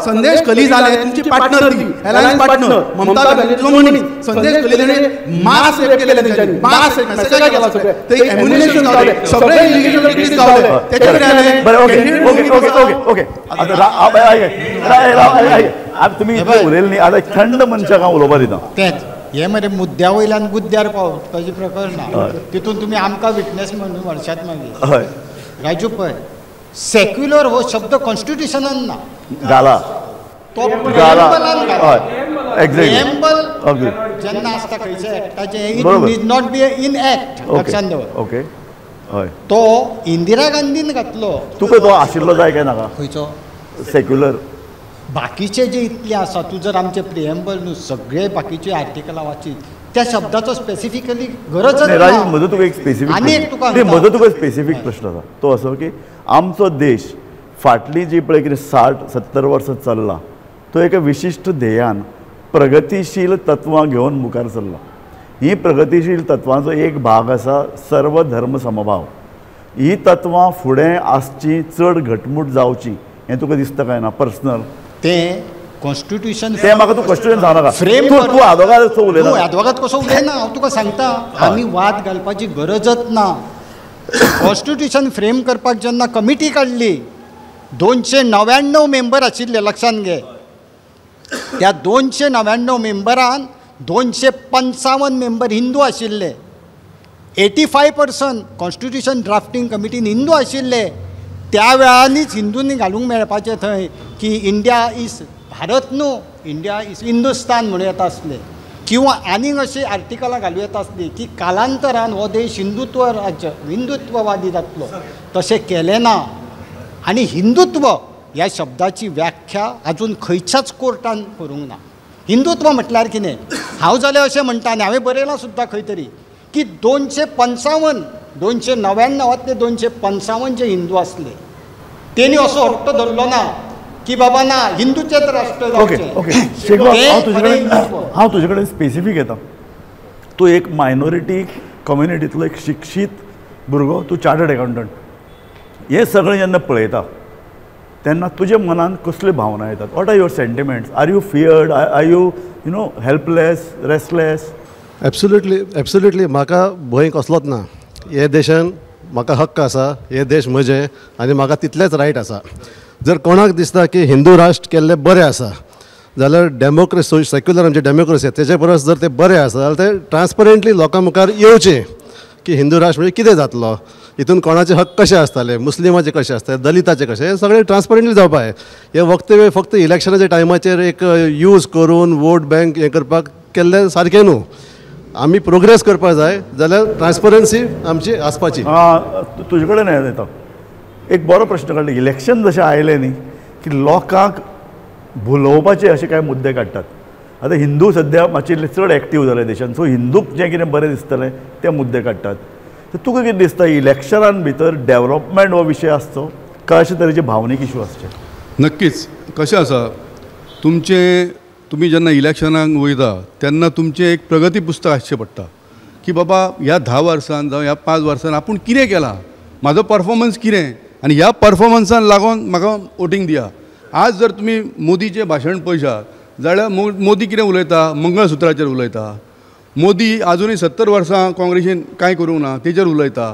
संदेश कली जाले तुमची पार्टनर ती अलायन्स पार्टनर ममता बॅनर्जीचो मनीस संदेश कली ताणें मास रेप केलेले तेंच्यांनी मास रेप मॅसेकर केला सगळे ते एम्युनेशन गावले सगळे इलिगल केस गावले तेचे कितें जालें? बरें okay okay okay okay okay आतां तुमी इतलें उलयलें न्ही, आतां थंड मनशाक हांव उलोवपाक दिता. तेंच हे मरे मुद्द्या वयल्यान गुद्द्यार पावपाचें प्रकरण ना. तितून तुमी आमकां विटनेस म्हणून व्हरशात मागीर. हय राजू पळय सेक्युलर हो शब्द कॉन्स्टिट्युशनान ना घाला तो घाला. प्रिएम्बल जेन्ना आसता खंयच्या एक्टाचें it need not be in act लक्षांत दवर. ओके हय तो इंदिरा गांधीन घातलो. तुका तो आशिल्लो जाय काय नाका? खंयचो सेक्युलर? बाकीचे जे इतले आसा तूं जर आमचे प्रिएम्बल न्हू सगळे बाकीचे आर्टिकलां वाचीत त्या शब्दाचो स्पेसिफिकली गरज ना. म्हजो तुका एक स्पेसिफीक आनी एक तुका म्हजो तुका स्पेसिफीक प्रश्न आसा तो असो की आमचो देश फाटली जी पळय कितें 60-70 वर्सां चल्ला तो एका विशिश्ट ध्येयान प्रगतीशील तत्वां घेवन मुखार सरला. ही प्रगतीशील तत्वांचो एक भाग आसा सर्व धर्म समभाव. ही तत्वां फुडें आसची चड घटमूट जावची हें तुका दिसता काय ना पर्सनल? तें कॉन्स्टिट्युशन तें म्हाका तूं कॉन्स्टिट्युशन सांगनाका. फ्रेम तूं आदवोगाद कसो उलयता? आदवोगाद कसो उलयना हांव तुका सांगता. आमी वाद घालपाची गरजच ना. कॉन्स्टिट्युशन फ्रेम करपाक जेन्ना कमिटी काडली 299 मेंबर आशिल्ले लक्षांत घे. त्या 299 मेंबरान 255 मेंबर हिंदू आशिल्ले. 85% कॉन्स्टिट्युशन ड्राफ्टींग कमिटीन हिंदू आशिल्ले. त्या वेळानीच हिंदूंनी घालूंक मेळपाचें थंय की इंडिया is Bharat न्हू इंडिया is Hindustan म्हणूं येता आसलें किंवा आनीक अशीं आर्टिकलां घालूं येता आसलीं की कालांतरान हो देश हिंदुत्व राज्य हिंदुत्ववादी जातलो. तशें केलें ना. आनी हिंदुत्व ह्या शब्दाची व्याख्या आजून खंयच्याच कोर्टान करूंक ना. हिंदुत्व म्हटल्यार कितें? हांव जाल्यार अशें म्हणटा आनी हांवें बरयलां सुद्दां खंय तरी की 255 299 255 जे हिंदू आसले तेणी असो हट्ट धरलो ना की बाबा ना हिंदूचेच राष्ट्र जावचें. ओके हांव तुजे कडेन स्पेसिफीक येता. तूं एक मायनॉरिटी कम्युनिटींतलो एक शिक्षीत भुरगो, तूं चार्टर्ड एकाउंटंट. हें सगळें जेन्ना पळयता तेन्ना तुज्या मनान कसल्यो भावना येतात? What are your sentiments? Are you feared? Are you you know helpless, restless? Absolutely absolutely म्हाका भंय कसलोच ना. हे देशान म्हाका हक्क आसा, हे देश म्हजें आनी म्हाका तितलेंच रायट आसा. जर कोणाक दिसता की हिंदू राष्ट्र केल्लें बरें आसा जाल्यार डेमोक्रेसी सेक्युलर आमची डेमोक्रेसी तेजे परस जर तें बरें आसा जाल्यार तें ट्रान्सपरंटली लोकां मुखार येवचें की हिंदू राष्ट्र म्हणजे कितें जातलो, हितून कोणाचे हक्क कशे आसताले, मुस्लिमाचे कशे आसताले, दलिताचे कशे, हें सगळें ट्रान्सपरंटली जावपा जाय. हें वक्तव्य फक्त इलेक्शनाच्या टायमाचेर एक यूज करून वोट बँक हें करपाक केल्लें सारकें न्हू. आमी प्रोग्रेस करपाक जाय जाल्यार ट्रान्सपरन्सी आमची आसपाची. तुजे कडेन येता एक बरो प्रश्न काडलो. इलेक्शन जशें आयलें न्ही की लोकांक भुलोवपाचे अशे कांय मुद्दे काडटात. आतां हिंदू सद्या मातशे चड एक्टीव जाले देशान, सो हिंदूक जें कितें बरें दिसतलें ते मुद्दे काडटात. तर तुका कितें दिसता इलेक्शनान भितर डेवलपमेंट हो विशय आसचो काय अशे तरेचे भावनीक इशू आसचे? नक्कीच. कशें आसा तुमचें, तुमी जेन्ना इलेक्शनाक वयता तेन्ना तुमचें एक प्रगती पुस्तक आसचें पडटा की बाबा ह्या 10 वर्सान जावं ह्या 5 वर्सान आपूण कितें केलां, म्हाजो परफॉर्मन्स कितें आनी ह्या परफॉर्मन्सान लागून म्हाका वोटींग दिया. आज जर तुमी मोदीचें भाशण पळयशात जाल्यार मोदी कितें उलयता, मंगळसुत्राचेर उलयता. मोदी आजुनूय 70 वर्सां काँग्रेसीन कांय करूंक ना तेजेर उलयता,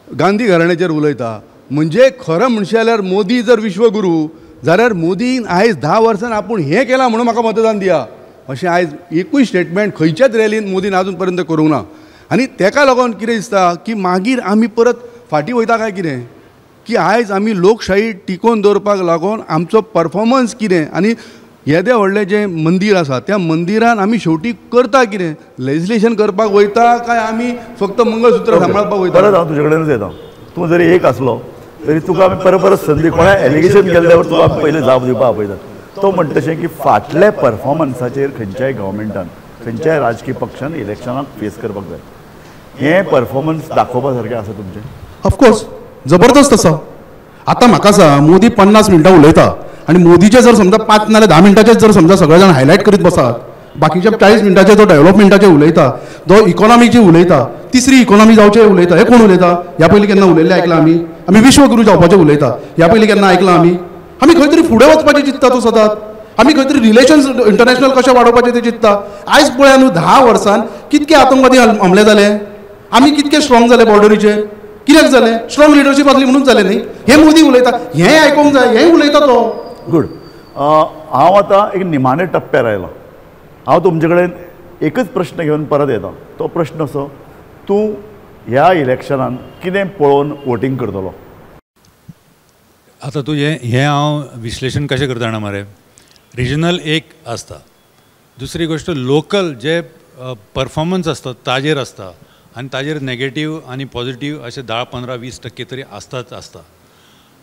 गांधी घराण्याचेर उलयता. म्हणजे खरें म्हणशें जाल्यार मोदी जर विश्वगुरू जाल्यार मोदीन आयज 10 वर्सान आपूण हें केलां म्हणून म्हाका मतदान दिया अशें आयज एकूय स्टेटमेंट खंयच्याच रॅलीन मोदीन आजून पर्यंत करूंक ना. आनी तेका लागून कितें दिसता की मागीर आमी परत फाटीं वयता काय कितें, की आयज आमी लोकशाही टिकोवन दवरपाक लागून आमचो परफॉर्मन्स कितें आनी येदें व्हडलें जें मंदीर आसा त्या मंदिरान आमी शेवटी करता कितें, लेजिस्लेशन करपाक वयता काय आमी फक्त मंगळसूत्र सांबाळपाक वयता. परत हांव तुजे कडेनूच येता, तूं जरी एक आसलो तरी तुका आमी परत परत संदी कोणा एलिगेशन केल्यावर तुका आमी पयलीं जाप दिवपाक आपयतात. तो म्हणटा तशें की फाटल्या परफॉर्मन्साचेर खंयच्याय गव्हर्मेंटान खंयच्याय राजकीय पक्षान इलेक्शनाक फेस करपाक जाय. हें परफॉर्मन्स दाखोवपा सारकें आसा तुमचें? ऑफकोर्स जबरदस्त आसा. आतां म्हाका सांग, मोदी 50 मिनटां उलयता आनी मोदीचे जर समजा 5 नाल्यार 10 मिनटाचेच जर समजा सगळे जाण हायलायट करीत बसात, बाकीच्या 40 मिनटाचे जो डेव्हलपमेंटाचे उलयता, जो इकॉनॉमीची उलयता, तिसरी इकॉनॉमी जावचे उलयता, हे कोण उलयता? ह्या पयलीं केन्ना उलयल्लें आयकलां आमी? आमी विश्वगुरू जावपाचें उलयता, ह्या पयलीं केन्ना आयकलां आमी? आमी खंय तरी फुडें वचपाचें चिंतता तो सदांच, आमी खंय तरी रिलेशन्स इंटरनॅशनल कशें वाडोवपाचें तें चिंतता. आयज पळया न्हू 10 वर्सान कितके आतंकवादी हमले जाले, आमी कितके स्ट्रॉंग जाले बॉर्डरीचेर, कित्याक जालें? स्ट्रॉंग लिडरशीप आसली म्हणून जालें न्ही. हें मोदी उलयता, हें आयकूंक जाय, हें उलयता तो. गुड. हांव आतां एक निमाणे टप्प्यार आयलां. हांव तुमचे कडेन एकच प्रश्न घेवन परत येता. तो प्रश्न असो, तूं ह्या इलेक्शनान कितें पळोवन वोटींग करतलो? आतां तुजें हें हांव विश्लेशण कशें करता जाणा मरे, रिजनल एक आसता, दुसरी गोश्ट लोकल जे परफॉर्मन्स आसता ताजेर आसता आनी ताजेर नेगेटीव आनी पॉजिटीव अशें 10, 15, 20% तरी आसताच आसता.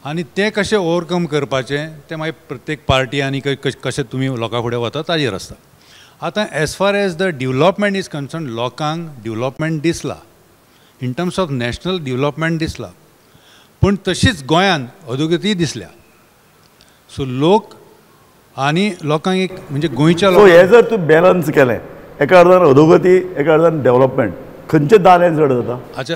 आनी तें कशें ओवरकम करपाचें तें मागीर प्रत्येक पार्टी आनी कशें तुमी लोकां फुडें वता ताजेर आसता. आतां as far as the development is concern, लोकांक डेवलपमेंट दिसला, in terms of national development दिसला, पूण तशीच गोंयांत अधोगती दिसल्या. सो लोक आनी लोकांक एक म्हणजे गोंयच्या सो हें जर तूं बॅलन्स केलें, एका अर्दान अधोगती एका अर्दान डेवलपमेंट, खंयचें दालें चड जाता? अच्छा,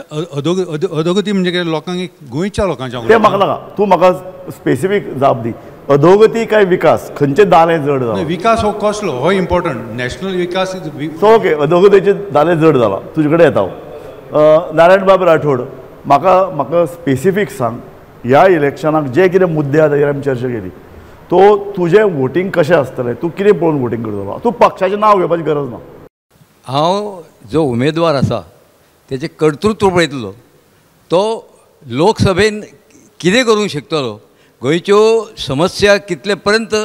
अधोगती म्हणजे कितें, लोकांक एक गोंयच्या लोकांच्या तें म्हाका नाका, तूं म्हाका स्पेसिफीक जाप दी, अधोगती काय विकास, खंयचें दालें चड जाला? विकास हो कसलो हो इम्पॉर्टंट, नॅशनल विकास सो ओके, अधोगतीचें दालें चड जाला. तुजे कडेन येता हांव. नारायणबाब राठोड, म्हाका म्हाका स्पेसिफीक सांग, ह्या इलेक्शनाक जे कितें मुद्दे आसा ताजेर आमी चर्चा केली, तो तुजें वोटींग कशें आसतलें, तूं कितें पळोवन वोटींग करतलो? तूं पक्षाचें नांव घेवपाची गरज ना. हांव जो उमेदवार आसा तेजें कर्तृत्व पळयतलो, तो लोकसभेन कितें करूंक शकतलो, गोंयच्यो समस्या कितले पर्यंत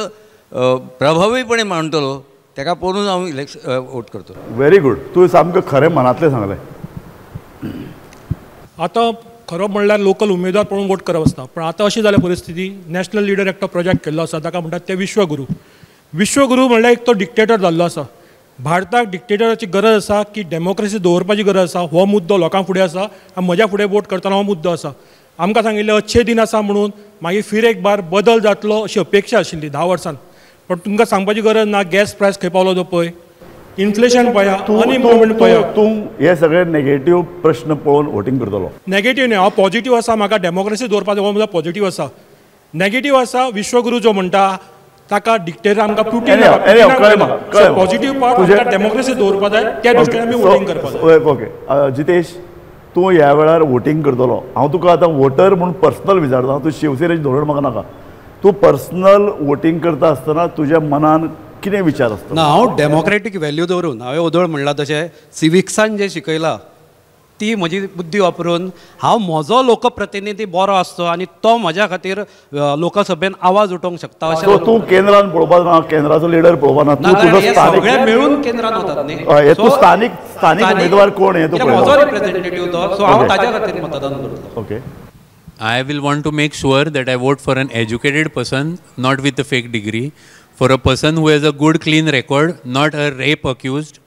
प्रभावीपणे मांडटलो, तेका पळोवन हांव इलेक्शन वोट करतलो. व्हेरी गूड, तूं सामकें खरें मनांतलें सांगलें. आतां खरो म्हणल्यार लोकल उमेदवार पळोवन वोट करप आसता, पण आतां अशी जाल्या परिस्थिती, नॅशनल लिडर एकटो प्रोजेक्ट केल्लो आसा ताका म्हणटात ते विश्वगुरू. विश्वगुरू म्हणल्यार एक तो डिक्टेटर जाल्लो आसा. भारताक डिक्टेटराची गरज आसा की डेमोक्रेसी दवरपाची गरज आसा, हो मुद्दो लोकां फुडें आसा आनी म्हज्या फुडें वोट करतना हो मुद्दो आसा. आमकां सांगिल्लें अच्छे दिन आसा म्हणून, मागीर फिर एक बार बदल जातलो अशी अपेक्षा आशिल्ली 10 वर्सान, पण तुमकां सांगपाची गरज ना. गॅस प्रायस खंय पावलो तो पळय, इन्फ्लेशन पळया, अनएम्प्लॉयमेंट पळया. तूं हे सगळे नेगेटीव प्रश्न पळोवन वोटींग करतलो? नेगेटीव न्हय, हांव पॉजिटीव आसा. म्हाका डेमोक्रेसी दवरपाचो हो म्हजो पॉजिटीव आसा. नेगेटीव आसा विश्वगुरू जो म्हणटा ताका डिक्टेटर आमकां पुटीन पॉजिटीव पार्ट आमकां डेमोक्रेसी दवरपा जाय, त्या दृश्टीन आमी वोटींग करपाक जाय. ओके जितेश, तूं ह्या वेळार वोटींग करतलो. हांव तुका आतां वोटर म्हूण पर्सनल विचारता, तूं शिवसेनेचें धोरण म्हाका नाका. तूं पर्सनल वोटींग करता आसतना तुज्या मनान कितें विचार आसता? ना, हांव डेमोक्रेटीक व्हॅल्यू दवरून, हांवें ओदोळ म्हणलां तशें सिविक्सान जें शिकयलां ती म्हजी बुद्धी वापरून हांव म्हजो लोकप्रतिनिधी बरो आसचो आनी तो म्हज्या खातीर लोकसभेन आवाज उठोवंक शकता अशें. तूं केंद्रान पळोवपाक ना, केंद्राचो लिडर पळोवपाक ना, तूं तुजो सगळे मेळून केंद्रान वतात न्ही. तूं स्थानीक स्थानीक उमेदवार कोण हें तूं म्हजो रिप्रेझेंटेटिव्ह तो, सो हांव ताज्या खातीर मतदान करतलो. Okay, I will want to make sure that I vote for an educated person, not with a fake degree, for a person who has a good clean record, not a rape accused,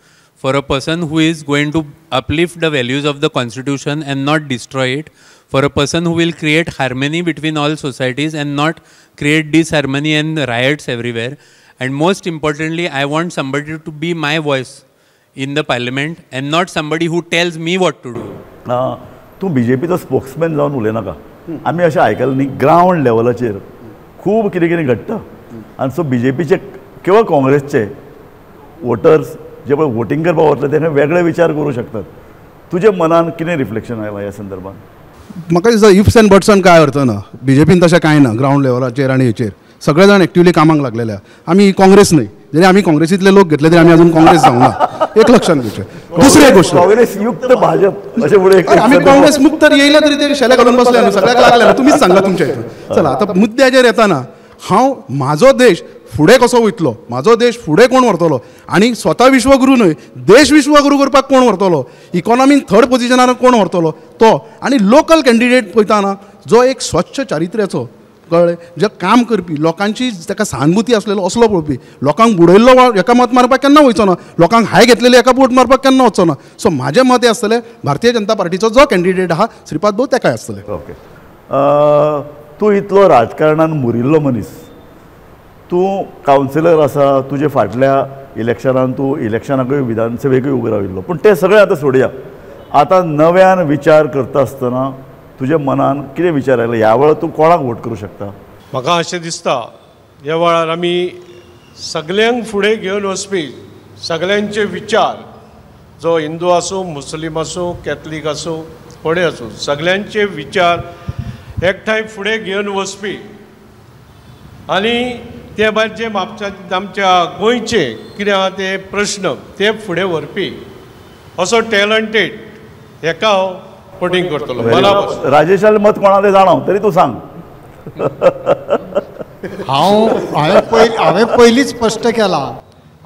for a person who is going to uplift the values of the constitution and not destroy it, for a person who will create harmony between all societies and not create disharmony and riots everywhere. And most importantly, I want somebody to be my voice in the parliament and not somebody who tells me what to do. तूं बीजेपीचो स्पोक्समॅन जावन उलयनाका. आमी अशें आयकलें न्ही, ground लेवलाचेर खूब कितें कितें घडटा आनी सो बीजेपीचे किंवा काँग्रेसचे वोटर्स जे पळय वोटींग करपाक वतले ते वेगळे विचार करूं शकतात. तुज्या मनान कितें रिफ्लेक्शन आयलां ह्या संदर्भात? म्हाका दिसता इफ्स एंड बट्सान कांय अर्थ ना. बीजेपीन तशें कांय ना, ग्रावंड लेवलाचेर आनी हेचेर सगळे जाण एक्टिवली कामाक लागलेले. आमी काँग्रेस न्हय, जरी आमी काँग्रेसींतले लोक घेतले तरी आमी अजून काँग्रेस जावंक ना, एक लक्षांत घेवचें. दुसरी एक गोश्ट, काँग्रेस युक्त भाजप अशें फुडें आमी काँग्रेस मुक्त येयले तरी ते शेले घालून बसले न्हू, सगळ्याक लागले न्हू, तुमीच सांगला तुमच्या हितून. चला आतां मुद्द्याचेर येताना हांव म्हाजो देश फुडें कसो वयतलो, म्हाजो देश फुडें कोण व्हरतलो आनी स्वता विश्वगुरू न्हय देश विश्वगुरू करपाक कोण व्हरतलो, इकॉनॉमीन थर्ड पोजिशनार कोण व्हरतलो तो, आनी लोकल कॅन्डिडेट पळयतना जो एक स्वच्छ चारित्र्याचो, कळ्ळें, जे काम करपी, लोकांची ताका सहानुभूती आसलेलो असलो पळोवपी, लोकांक बुडयल्लो एका मत मारपाक केन्ना वयचो ना, लोकांक हाय घेतलेले एका वोट मारपाक केन्ना वचचो ना. सो म्हाजें मत हें आसतलें भारतीय जनता पार्टीचो जो कॅन्डिडेट आहा श्रीपाद भाऊ तेकाय आसतलें. ओके, तूं इतलो राजकारणान मुरिल्लो मनीस, तूं कावन्सिलर आसा, तुजे फाटल्या इलेक्शनान तूं इलेक्शनाकूय विधानसभेकूय उबो राविल्लो, पूण तें सगळें आतां सोडया. आतां नव्यान विचार करता आसतना तुज्या मनान कितें विचार आयलो, ह्या वेळार तूं कोणाक वोट करूं शकता? म्हाका अशें दिसता ह्या वेळार आमी सगल्यांक फुडें घेवन वचपी, सगल्यांचे विचार, जो हिंदू आसूं, मुस्लीम आसूं, कॅथलीक आसूं, कोणूय आसूं, सगल्यांचे विचार एकठांय फुडें घेवन वचपी आनी ते भायर जे म्हापसा आमच्या गोंयचे कितें आहा ते प्रश्न ते फुडें व्हरपी असो टॅलंटेड हेका हांव वोटींग करतलो. राजेशाले मत कोणाले जाणा तरी तूं सांग. हांवें पयलींच स्पश्ट केलां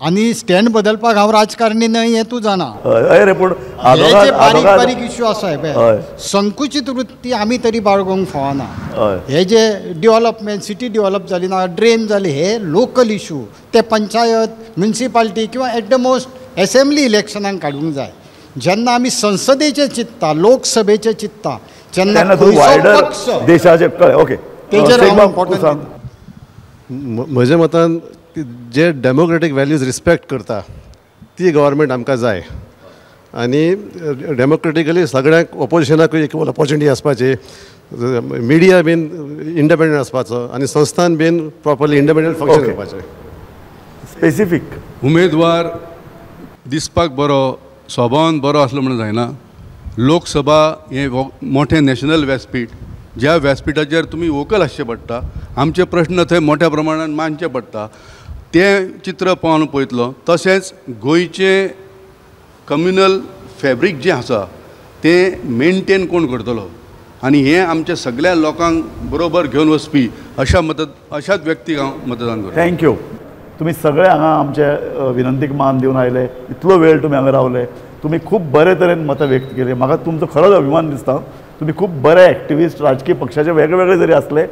आनी स्टँड बदलपाक हांव राजकारणी न्हय हें तूं जाणा. हय रे, पूण हे जे बारीक बारीक इश्यू आसा पळय, संकुचीत वृत्ती आमी तरी बाळगूंक फावना. हे जे डेव्हलपमेंट, सिटी डेव्हलप जाली ना, ड्रेन जाली, हे लोकल इश्यू ते पंचायत, म्युनिसिपालिटी किंवा एट the most assembly इलेक्शनाक काडूंक जाय. जेन्ना आमी संसदेचें चिंतता, लोकसभेचें चिंतता, जेन्ना पक्ष देशाचे कळ्ळें, ओके, तेजेर हांव म्हज्या मतान जे डेमोक्रेटीक वॅल्यूज रिस्पेक्ट करता ती गव्हर्मेंट आमकां जाय आनी डेमोक्रेटिकली सगळ्यांक ऑपोजिशनाकूय इक्वल ऑपॉर्च्युनिटी आसपाची, मिडिया बीन इंडिपेंडंट आसपाचो आनी संस्थान बीन प्रॉपरली इंडिपेंडंट फंक्शन करपाचें. स्पेसिफीक उमेदवार दिसपाक बरो, स्वभावान बरो आसलो म्हणून जायना. लोकसभा हें मोठें नॅशनल व्यासपीठ, ज्या व्यासपीठाचेर तुमी वोकल आसचें पडटा, आमचे प्रश्न थंय मोठ्या प्रमाणान मांडचे पडटा, तें चित्र पळोवन पळयतलो. तशेंच गोंयचें कम्युनल फॅब्रीक जें आसा तें मेनटेन कोण करतलो आनी हें आमच्या सगळ्या लोकांक बरोबर घेवन वचपी अशा अशाच व्यक्तीक हांव मतदान करतलो. Thank you. तुमी सगळे हांगा आमचे विनंतीक मान दिवन आयले, इतलो वेळ तुमी हांगा रावले, तुमी खूब बरे तरेन मतां व्यक्त केली, म्हाका तुमचो खरोच अभिमान दिसता. तुमी खूब बरे एक्टिविस्ट, राजकीय पक्षाचे वेगळे वेगळे जरी आसले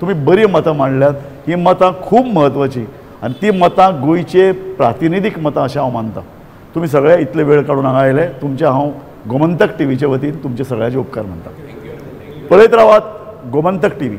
तुमी बरीं मतां मांडल्यात. हीं मतां खूब म्हत्वाचीं आनी ती मतां गोंयचे प्रातिनिधीक मतां अशें हांव मानता. तुमी सगळे इतले वेळ काडून हांगा आयले, तुमचे हांव गोमंतक टीव्हीचे वतीन तुमचे सगळ्यांचे उपकार मानता. पळयत रावात गोमंतक टीव्ही.